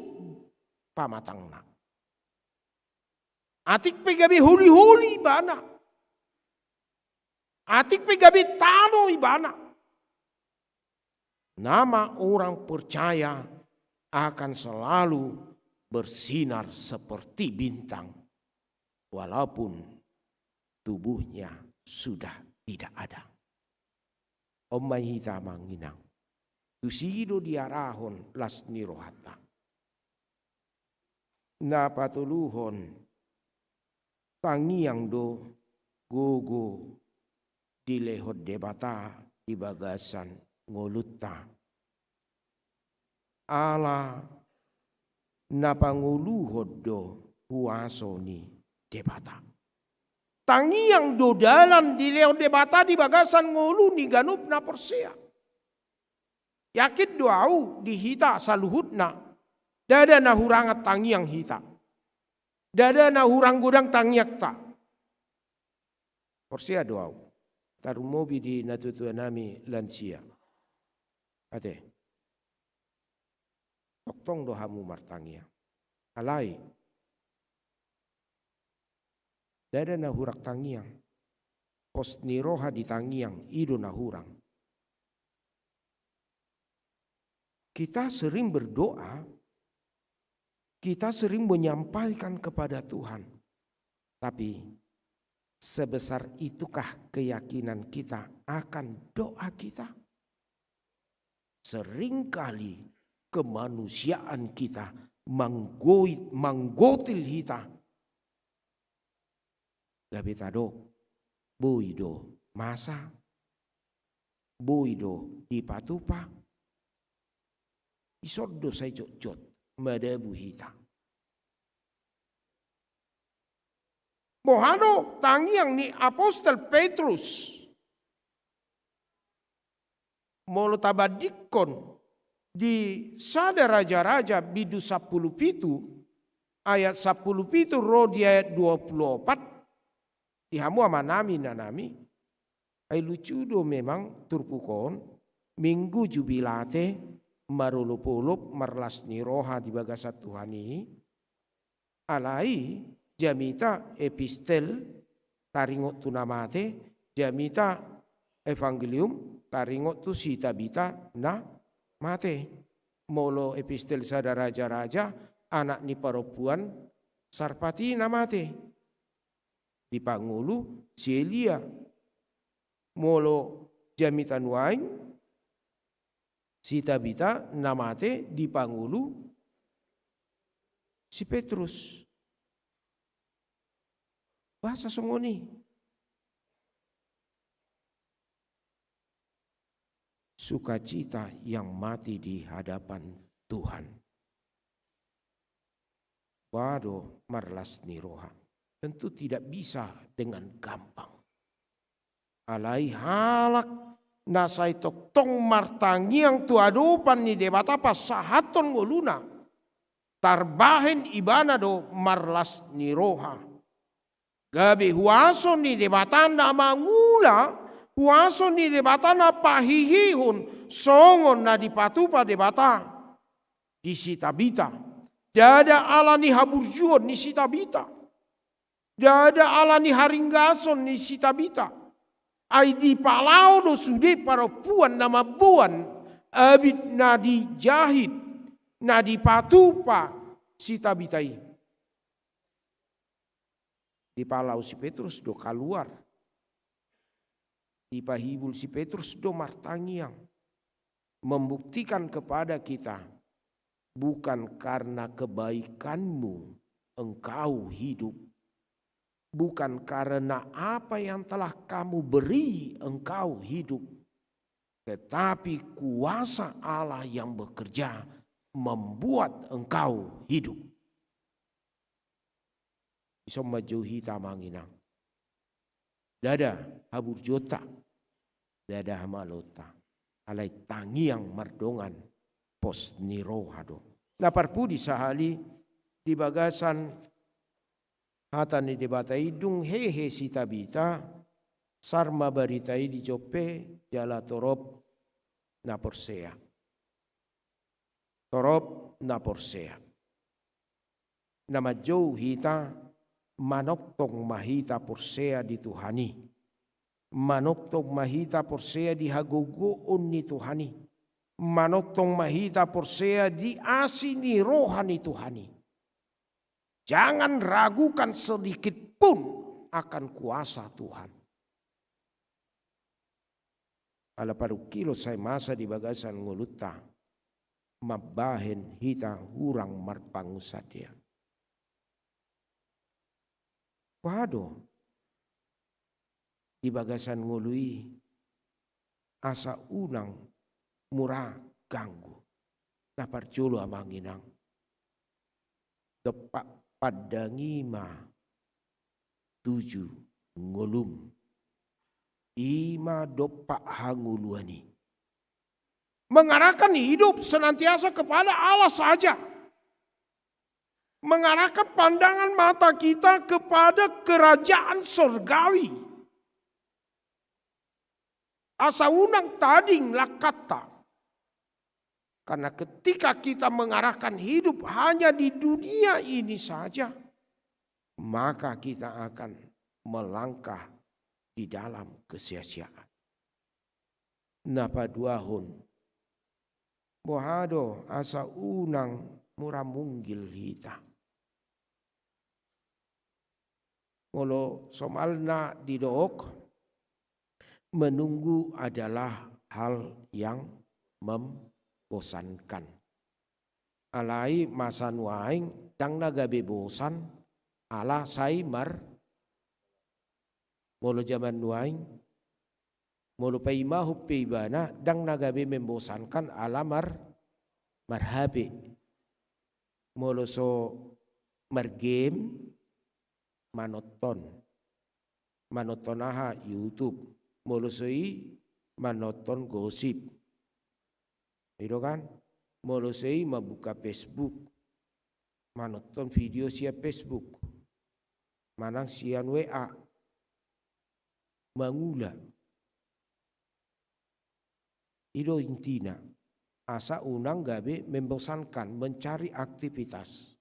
pamatangna. Atik pe gabe holiholi ibana. Atik pe gabe tano ibana. Nama orang percaya akan selalu bersinar seperti bintang, walaupun tubuhnya sudah tidak ada. On ma hita amang inang. Tusi do diarahon las ni rohanta. Na patoluhon, tangiang do gogo dilehon Debata di bagasan ngolunta. Ala na pangoluhon do huaso ni Debata. Tangiang do dalan dilehon Debata di bagasan ngolu ni ganup na porsea. Yakin do au di hita saluhutna, ndada na hurangan tangiang hita. Ndada na hurang godang tangiangta. Porsea do au. Tarlumobi di natuatua nami lansia. Ate. Tongtong do hamu martangiang. Alai. Ndada na hurang tangiang. Pos ni roha di tangiang, i do na hurang. Kita sering berdoa, kita sering menyampaikan kepada Tuhan. Tapi sebesar itukah keyakinan kita akan doa kita? Seringkali kemanusiaan kita manggoit, manggotil hita. Gabe tadok, boi do masa, boi do dipatupa, ison do sai jotjot madabu hita. Boha do tangiang ni apostel Petrus? Molo tabandingkon di sada Raja-raja bindu sampulu pitu, ayat sampulu pitu ro di ayat dua pulu opat, di hamu amanami inanami, ai lucu do memang turpuk on, Minggu Jubilate, marolopolop, marlas ni roha di bagasan Tuhan i, alai jamita epistel taringot tu na mate, jamita evangelium taringot tu si Tabita na mate. Molo epistel sada Raja-raja, anak ni parompuan Sarpati na mate. Dipangolu si Elia. Molo jamita nuaeng, si Tabita na mate dipangolu si Petrus. Boasa songon i? Sukacita yang mati di hadapan Tuhan. Boha do marlas ni roha? Tentu tidak bisa dengan gampang. Alai halak na sai tongtong martangiang tu adopan ni Debata pasahathon ngoluna, tarbahen ibana do marlas ni roha. Gabe huaso ni Debata na mangula, huaso ni Debata na pahihihon, songon na dipatupa Debata di si Tabita. Ndada ala ni haburjuon ni si Tabita. Ndada ala ni haringgason ni si Tabita. Ai dipalao do sude parompuan na mamboan abit na dijahit, na dipatupa si Tabita i. Dipalao si Petrus do kaluar. Dipahibul si Petrus do martangiang. Membuktikan kepada kita, bukan karena kebaikanmu engkau hidup, bukan karena apa yang telah kamu beri engkau hidup, tetapi kuasa Allah yang bekerja membuat engkau hidup. Ison ma jou hita amang inang. Ndada haburjuonta, ndada hamaloonta. Alai tangiang mardongan pos ni roha do. Na parpudi sahali di bagasan hata ni Debata i, dung hehe si Tabita, sar ma barita i di Joppe, jala torop na porsea. Torop na porsea. Na manjou hita, manongtong ma hita porsea di Tuhan i. Manongtong ma hita porsea di hagogoon ni Tuhan i. Manongtong ma hita porsea di asi ni roha ni Tuhan i. Jangan ragukan sedikit pun akan kuasa Tuhan. Ala parungkilon sai masa di bagasan ngolunta mambahen hita hurang marpangunsandean. Boha do di bagasan ngolu i asa unang mura ganggu. Na parjolo amang inang, dompak pandangi ma tuju ngolum. I ma dompak hangoluan i. Mengarahkan hidup senantiasa kepada Allah saja. Mengarahkan pandangan mata kita kepada kerajaan sorgawi. Asa unang tading langkanta. Karena ketika kita mengarahkan hidup hanya di dunia ini saja, maka kita akan melangkah di dalam kesia-siaan. Na paduahon, boha do asa unang mura munggil hita. Molo somalna didok, menunggu adalah hal yang membosankan. Alai masa nuaeng ndang na gabe bosan, ala sai mar-, molo jaman nuaeng, molo paimahon pe ibana, ndang na gabe membosankan ala mar-, mar-H P. Molo so mar-game, manonton. Manonton aha? YouTube. Molo so i, manonton gosip. I do kan? Molo so i, mambuka Facebook. Manonton video sian Facebook. Manang sian W A. Mangula. I do intina, asa unang gabe membosankan mencari aktivitas.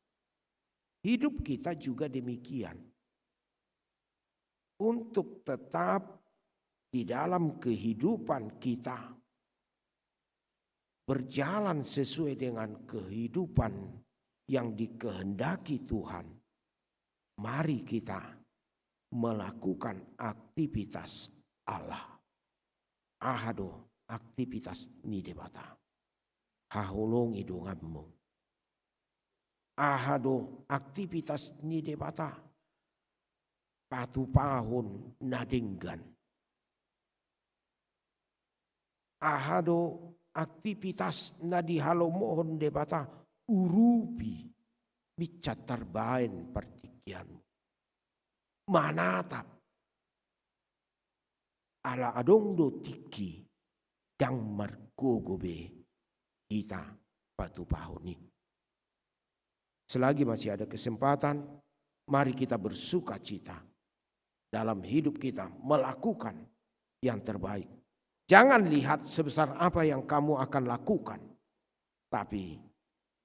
Hidup kita juga demikian. Untuk tetap di dalam kehidupan kita berjalan sesuai dengan kehidupan yang dikehendaki Tuhan, mari kita melakukan aktivitas Allah. Aha do aktivitas ni Debata? Haholongi donganmu. Aha do aktivitas ni Debata? Patupahon na denggan. Aha do aktivitas na dihalomohon Debata? Urupi, binsan tarbaen partingkianmu. Manatap. Ala adong do tingki, ndang margogo be hita patupahon i. Selagi masih ada kesempatan, mari kita bersukacita dalam hidup kita melakukan yang terbaik. Jangan lihat sebesar apa yang kamu akan lakukan, tapi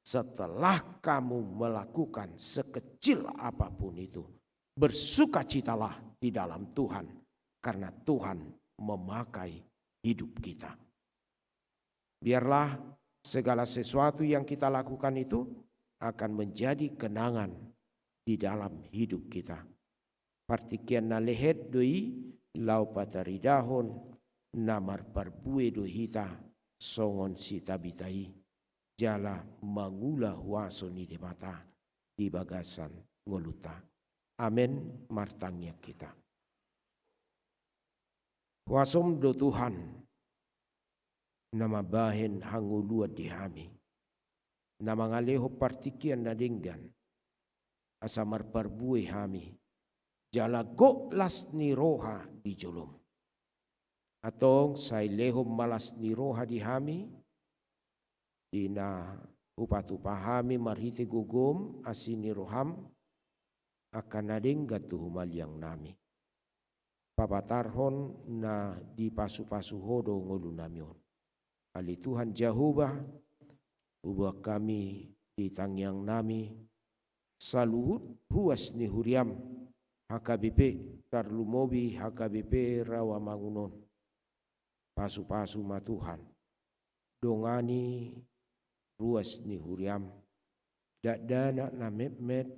setelah kamu melakukan sekecil apapun itu, bersukacitalah di dalam Tuhan, karena Tuhan memakai hidup kita. Biarlah segala sesuatu yang kita lakukan itu akan menjadi kenangan di dalam hidup kita. Partingkian na lehet do i laho pataridahon na marparbue do hita songon si Tabita i, jala mangula huaso ni Debata di bagasan ngolunta. Amen. Martangiang hita. Huasom do Tuhan na mambahen hangoluan di hami, na mangalehon partingkian na denggan, asa marparbue hami, jala gok las ni roha di jolom. Antong sai lehon ma las ni roha di hami, di na hupatupa hami marhite gogom asi ni roham, angka na denggan tu humaliang nami. Papatarhon na dipasupasu Ho do ngolu nami on. Ale Tuhan Jahowa, huboan hami di tangiang nami saluhut ruas ni huriam H K B P, tarlumobi H K B P Rawamangun on. Pasupasu ma Tuhan, dongani ruas ni huriam, dakdanak na metmet,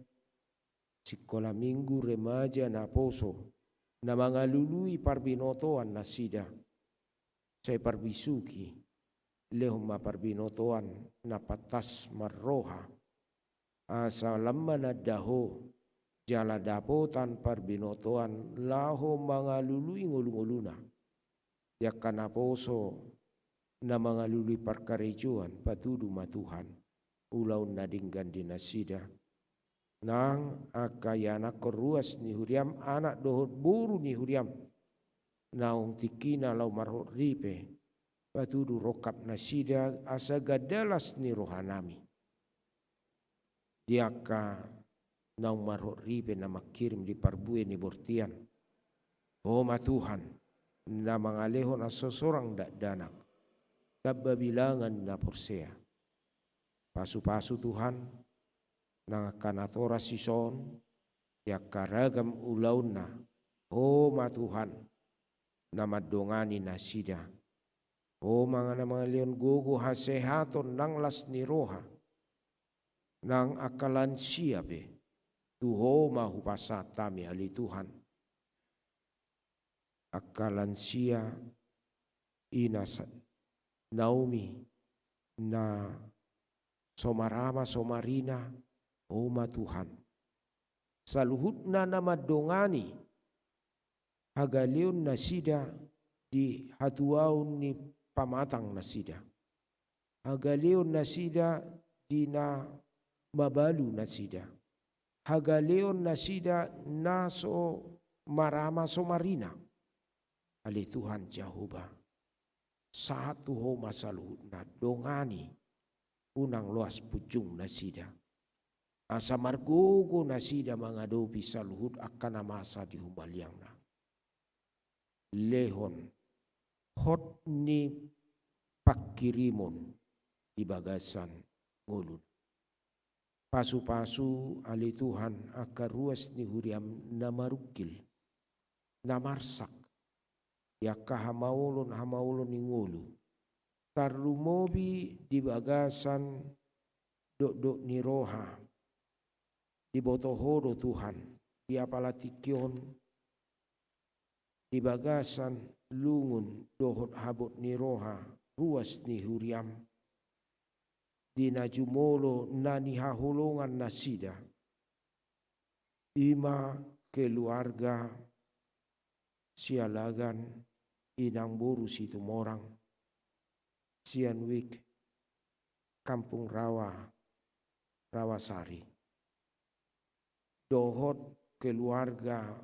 sikola minggu, remaja, naposo, na mangalului parbinotoan nasida. Sai parbisuhi, lehon ma parbinotoan na pantas marroha, asa lam mananda ho jala dapotan parbinotoan laho mangalului ngolungoluna. Di angka naposo na mangalului parkarejoan, patudu ma Tuhan ulaon na denggan di nasida. Nang angka ianakhon ruas ni huriam, anak dohot boru ni huriam, naung tingkina laho marhot ripe, patudu rongkap nasida asa gandalas ni rohanami. Di angka naung marhot ripe na mangkirim di parbue ni bortian, Ho ma Tuhan, na mangalehon asa sorang dakdanak, tamba bilangan na porsea. Pasupasu Tuhan, nang angka natoras dison, di angka ragam ulaonna, Ho ma Tuhan, na mandongani nasida. Ho ma na mangalehon gogo hasehaton nang las ni roha, nang angka lansia pe, tu Ho ma hupasahat hami ale Tuhan. Angka lansia, ina sa-, Naomi, na so marama so marina, Ho ma Tuhan. Saluhutna na mandongani hagaleon nasida di hatuaon ni pamatang nasida. Hagaleon nasida di na mabalu nasida. Hagaleon nasida na so marama so marina. Ale Tuhan Jahowa, sahat tu Ho ma saluhutna, dongani, unang loas punjung nasida. Asa margogo nasida mangadopi saluhut angka na masa di humaliangna. Lehon hot ni pangkirimon di bagasan ngolu. Pasupasu ale Tuhan angka ruas ni huriam na marungkil, na marsak, di angka hamaolon-hamaolon ni ngolu. Tarlumobi di bagasan dokdok ni roha, diboto Ho do Tuhan, di apala tingki on, di bagasan lungun dohot habot ni roha ruas ni huriam, di na jumolo na nihaholongan nasida, i ma keluarga Sialagan, inang boru Situmorang, sian Wijk, Kampung Rawa, Rawasari. Dohot keluarga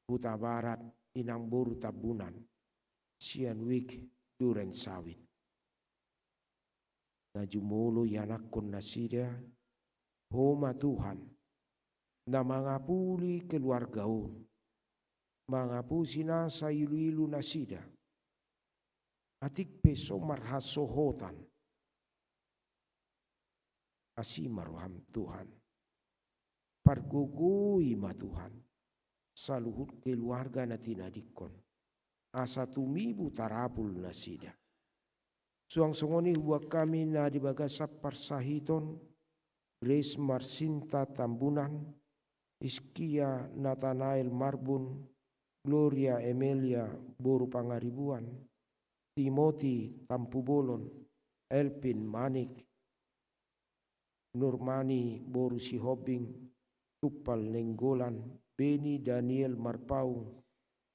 Hutabarat, inang boru Tambunan, sian Wijk, Duren Sawit. Na jumolo ianakhon nasida, Ho ma Tuhan, na mangapuli keluarga on, mangapusi nasa iluilu nasida, atik pe so marhasohotan. Asi ma roham Tuhan. Pargogoi ma Tuhan saluhut keluarga na tinadingkon, asa tumibu tarapul nasida. Suang songon i hubuat hami na di bagasan parsahiton, Grace Marsinta Tambunan, Iskia Natanael Marbun, Gloria Emelia boru Pangaribuan, Timoti Tampubolon, Elvin Manik, Nurmani boru Sihombing, Tumpal Nainggolan, Beni Daniel Marpaung,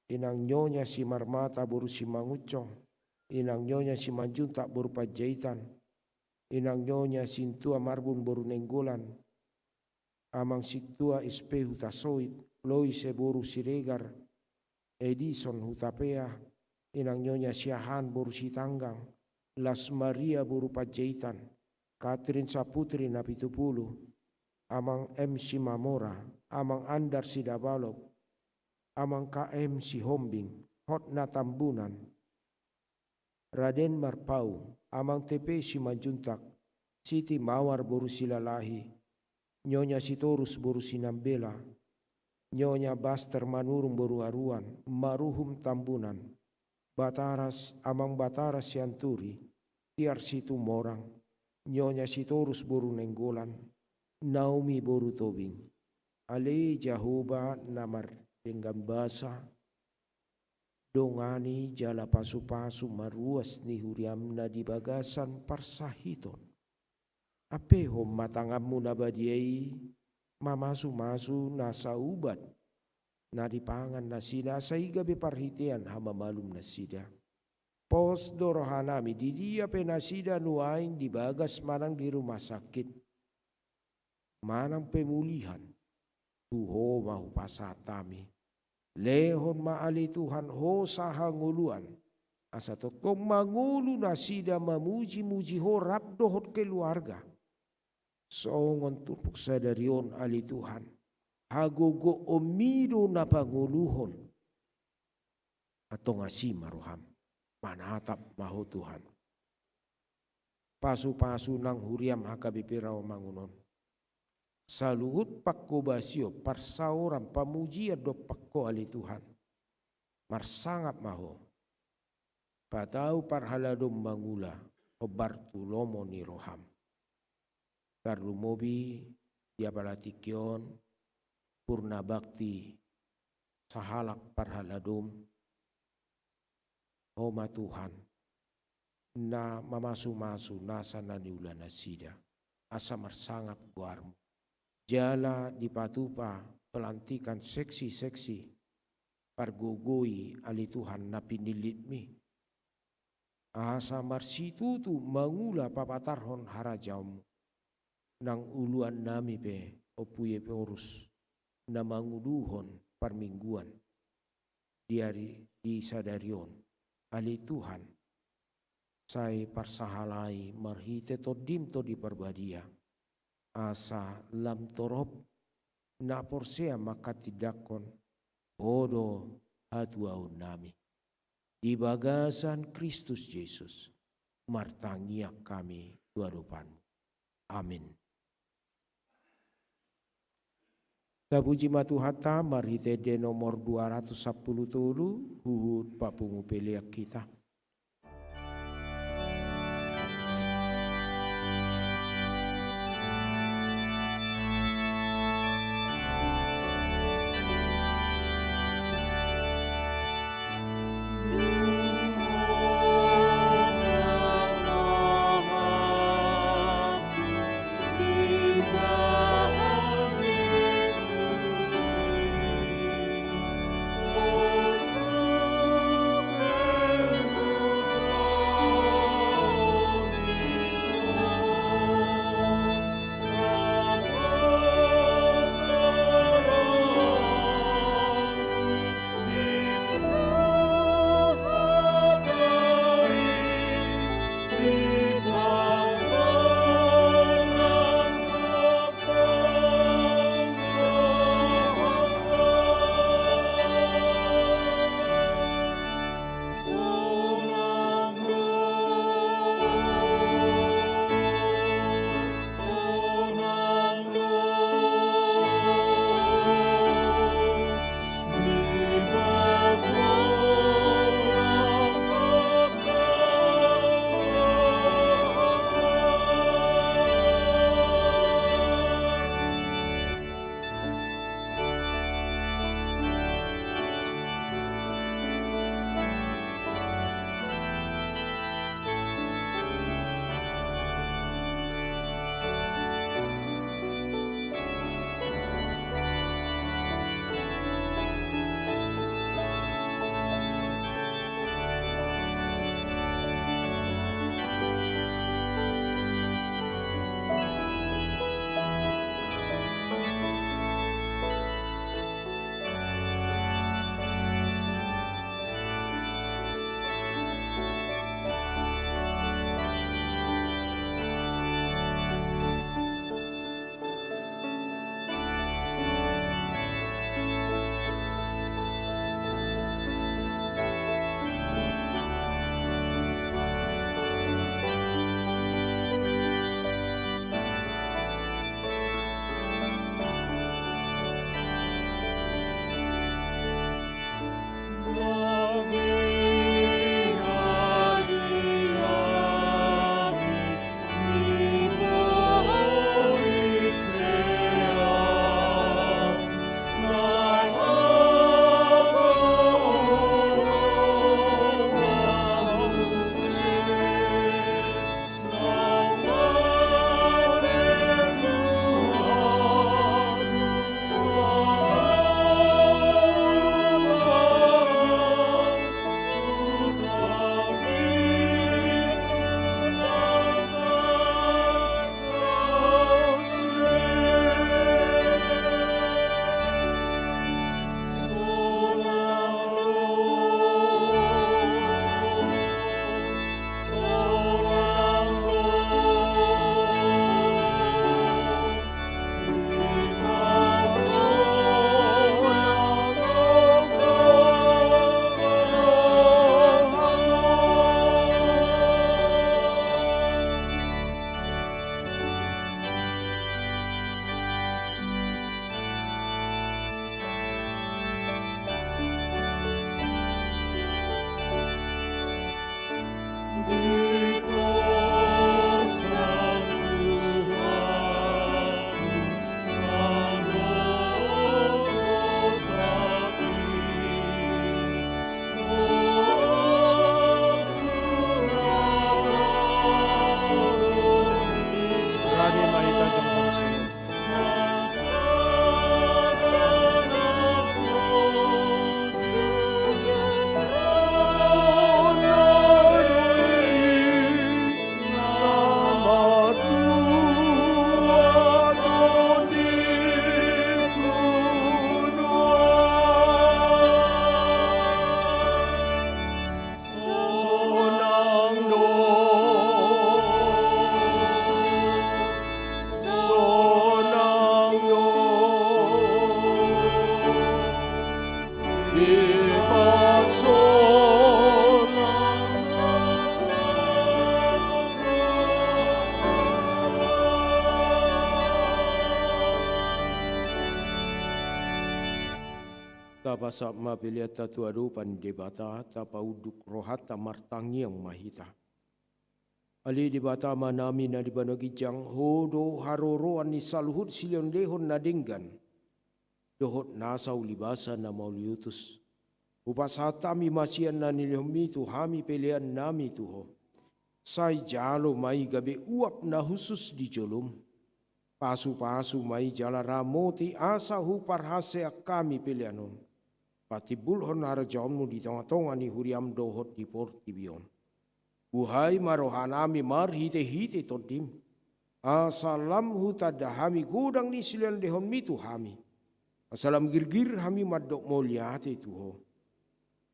inang Nyonya Simarmata boru Simangunsong, inang Nyonya Simanjuntak boru Panjaitan, inang Nyonya Sintua Marbun boru Nainggolan, amang Sintua S P Hutasoit, Loise boru Siregar, Edison Hutapea, inang Nyonya Siahaan boru Sitanggang, Las Maria boru Panjaitan, Katrin Saputri Napitupulu, amang M Simamora, amang Andar Sidabalok, amang K M Sihombing, Hotna Tambunan, Raden Marpaung, amang T P Simanjuntak, Siti Mawar boru Silalahi, Nyonya Sitorus boru Sinambela, Nyonya Baster Manurung boru Aruan, Maruhum Tambunan, Bataras, amang Bataras Sianturi, Tiar Situmorang, Nyonya Sitorus boru Nainggolan, Naomi boru Tobing. Ale Jahowa na mardenggan basa, dongani jala pasupasu ma ruas ni huriam na di bagasan parsahiton. Ampehon ma tanganmu na badia i mamasumasu nasa ubat na dipangan nasida, asa i gabe parhitean hamamalum nasida. Pos do rohanami, di dia pe nasida nuaeng di bagas manang di rumah sakit, manang pemulihan, tu Ho ma hupasahat hami. Lehon ma ale Tuhan hosa hangoluan, asa tongtong mangolu nasida mamujimuji Ho rap dohot keluarga. Songon turpuk sadari on ale Tuhan, hagogoonmi do na pangoluhon. Antong asi ma roham, manatap ma Ho Tuhan. Pasupasu nang huriam H K B P Rawamangun on. Saluhut pangkobasion, parsaoran, pamujian dompak Ho ale Tuhan. Marsangap ma Ho. Patau parhaladom mangula, hombar tu lomo ni roham. Tarlumobi di apala tingki on, purna bakti sahalak parhaladom, Ho ma Tuhan, na mamasumasu nasa na niula nasida, asa marsangap goarmu. Jala dipatupa pelantikan seksi-seksi pargogoi ale Tuhan na pinillitmi. Asa marsitutu mangula papatarhon harajaonmu. Nang uluannami pe Ompu Yeporus na manguluhon parmingguan di ari, di sadari on. Ale Tuhan, sai parsahalai marhite Tondim Tondi Parbadia, asa lam torop na porsea manghatindanghon Ho do hatuaonnami. Di bagasan Kristus Jesus martangiang hami tu adopanmu. Amin. Tapuji ma Tuhanta marhite ende nomor dua ratus sampulu tolu, huhut papungu pelean hita. Tapasahat ma peleanta tu adopan Debata, tapaunduk rohanta, martangiang ma hita. Ale Debata Amanami na di banua ginjang, Ho do haroroan ni saluhut silehonlehon na denggan dohot nasa ulibasa na mauliutus. Hupasahat hami ma sian na nilehonMi tu hami peleannami tu Ho. Sai jalo ma i gabe uap na hushus di joloM. Pasupasu ma i jala ramoti asa huparhaseang hami pelean on. Patimbulhon harajaonMu di tongatonga ni huriaM dohot di portibi on. Buhai ma rohanami marhitehite TondiM, asa lam hutanda hami godang ni silehonlehonMi tu hami, asa lam girgir hami mandok mauliate tu Ho.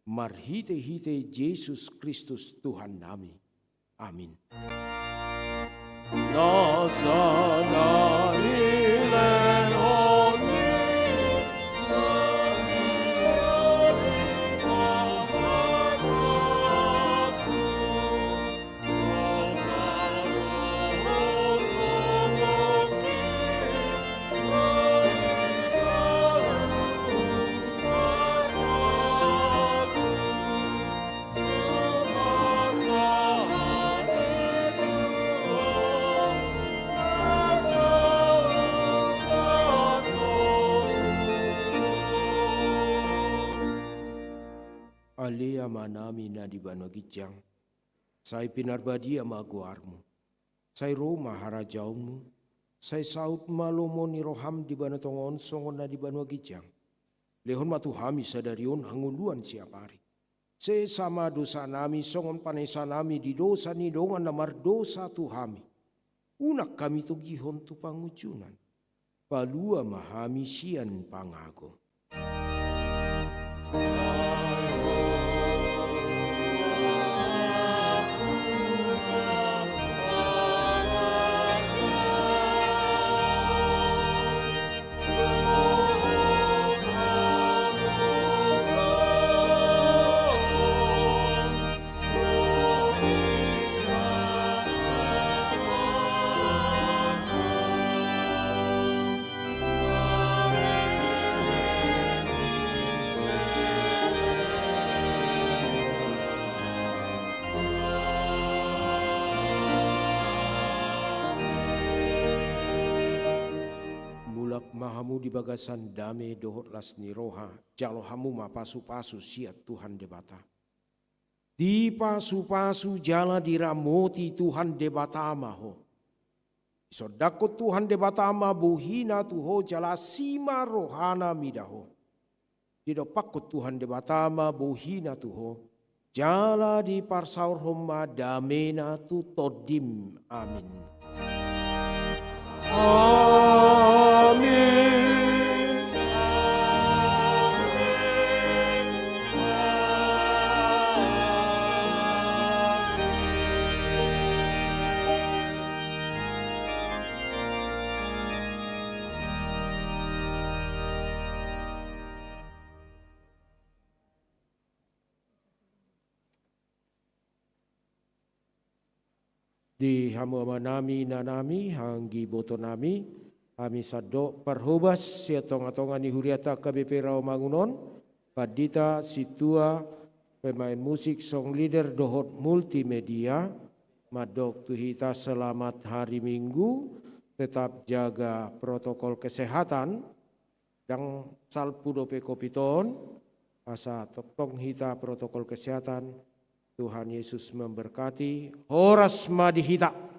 Marhitehite Jesus Kristus Tuhannami. Amin. Nasa na nilehon ni Ale Amanami na di banua ginjang, sai pinarbadia ma goarMu. Sai ro ma harajaonMu. Sai saut ma lomo ni rohaM di banua tonga on songon na di banua ginjang. Lehon ma tu hami sadari on hangoluan siapari. Sesa ma dosanami songon panesanami di dosa ni dongan na mardosa tu hami. Unang hami togihon tu pangunjunan. Palua ma hami sian pangago. Mulak ma hamu di bagasan dame dohot las ni roha, jalo hamu ma pasupasu sian Tuhan Debata. Dipasupasu jala diramoti Tuhan Debata ma ho. Disondangkon Tuhan Debata ma bohina tu ho jala asi ma rohana mida ho. Didompakkon Tuhan Debata ma bohina tu ho jala diparsaorhon ma damena tu tondim. Amin. Amin. Di hamu amanami, inanami, anggi ibotonami, hami sandok parhobas sian tongatonga ni huriata H K B P Rawamangun on, pandita, sintua, pemain musik, song leader dohot multimedia, mandok tu hita selamat hari Minggu, tetap jaga protokol kesehatan, ndang salpu dope covid on, asa tongtong hita protokol kesehatan. Tuhan Yesus memberkati. Horas ma di hita.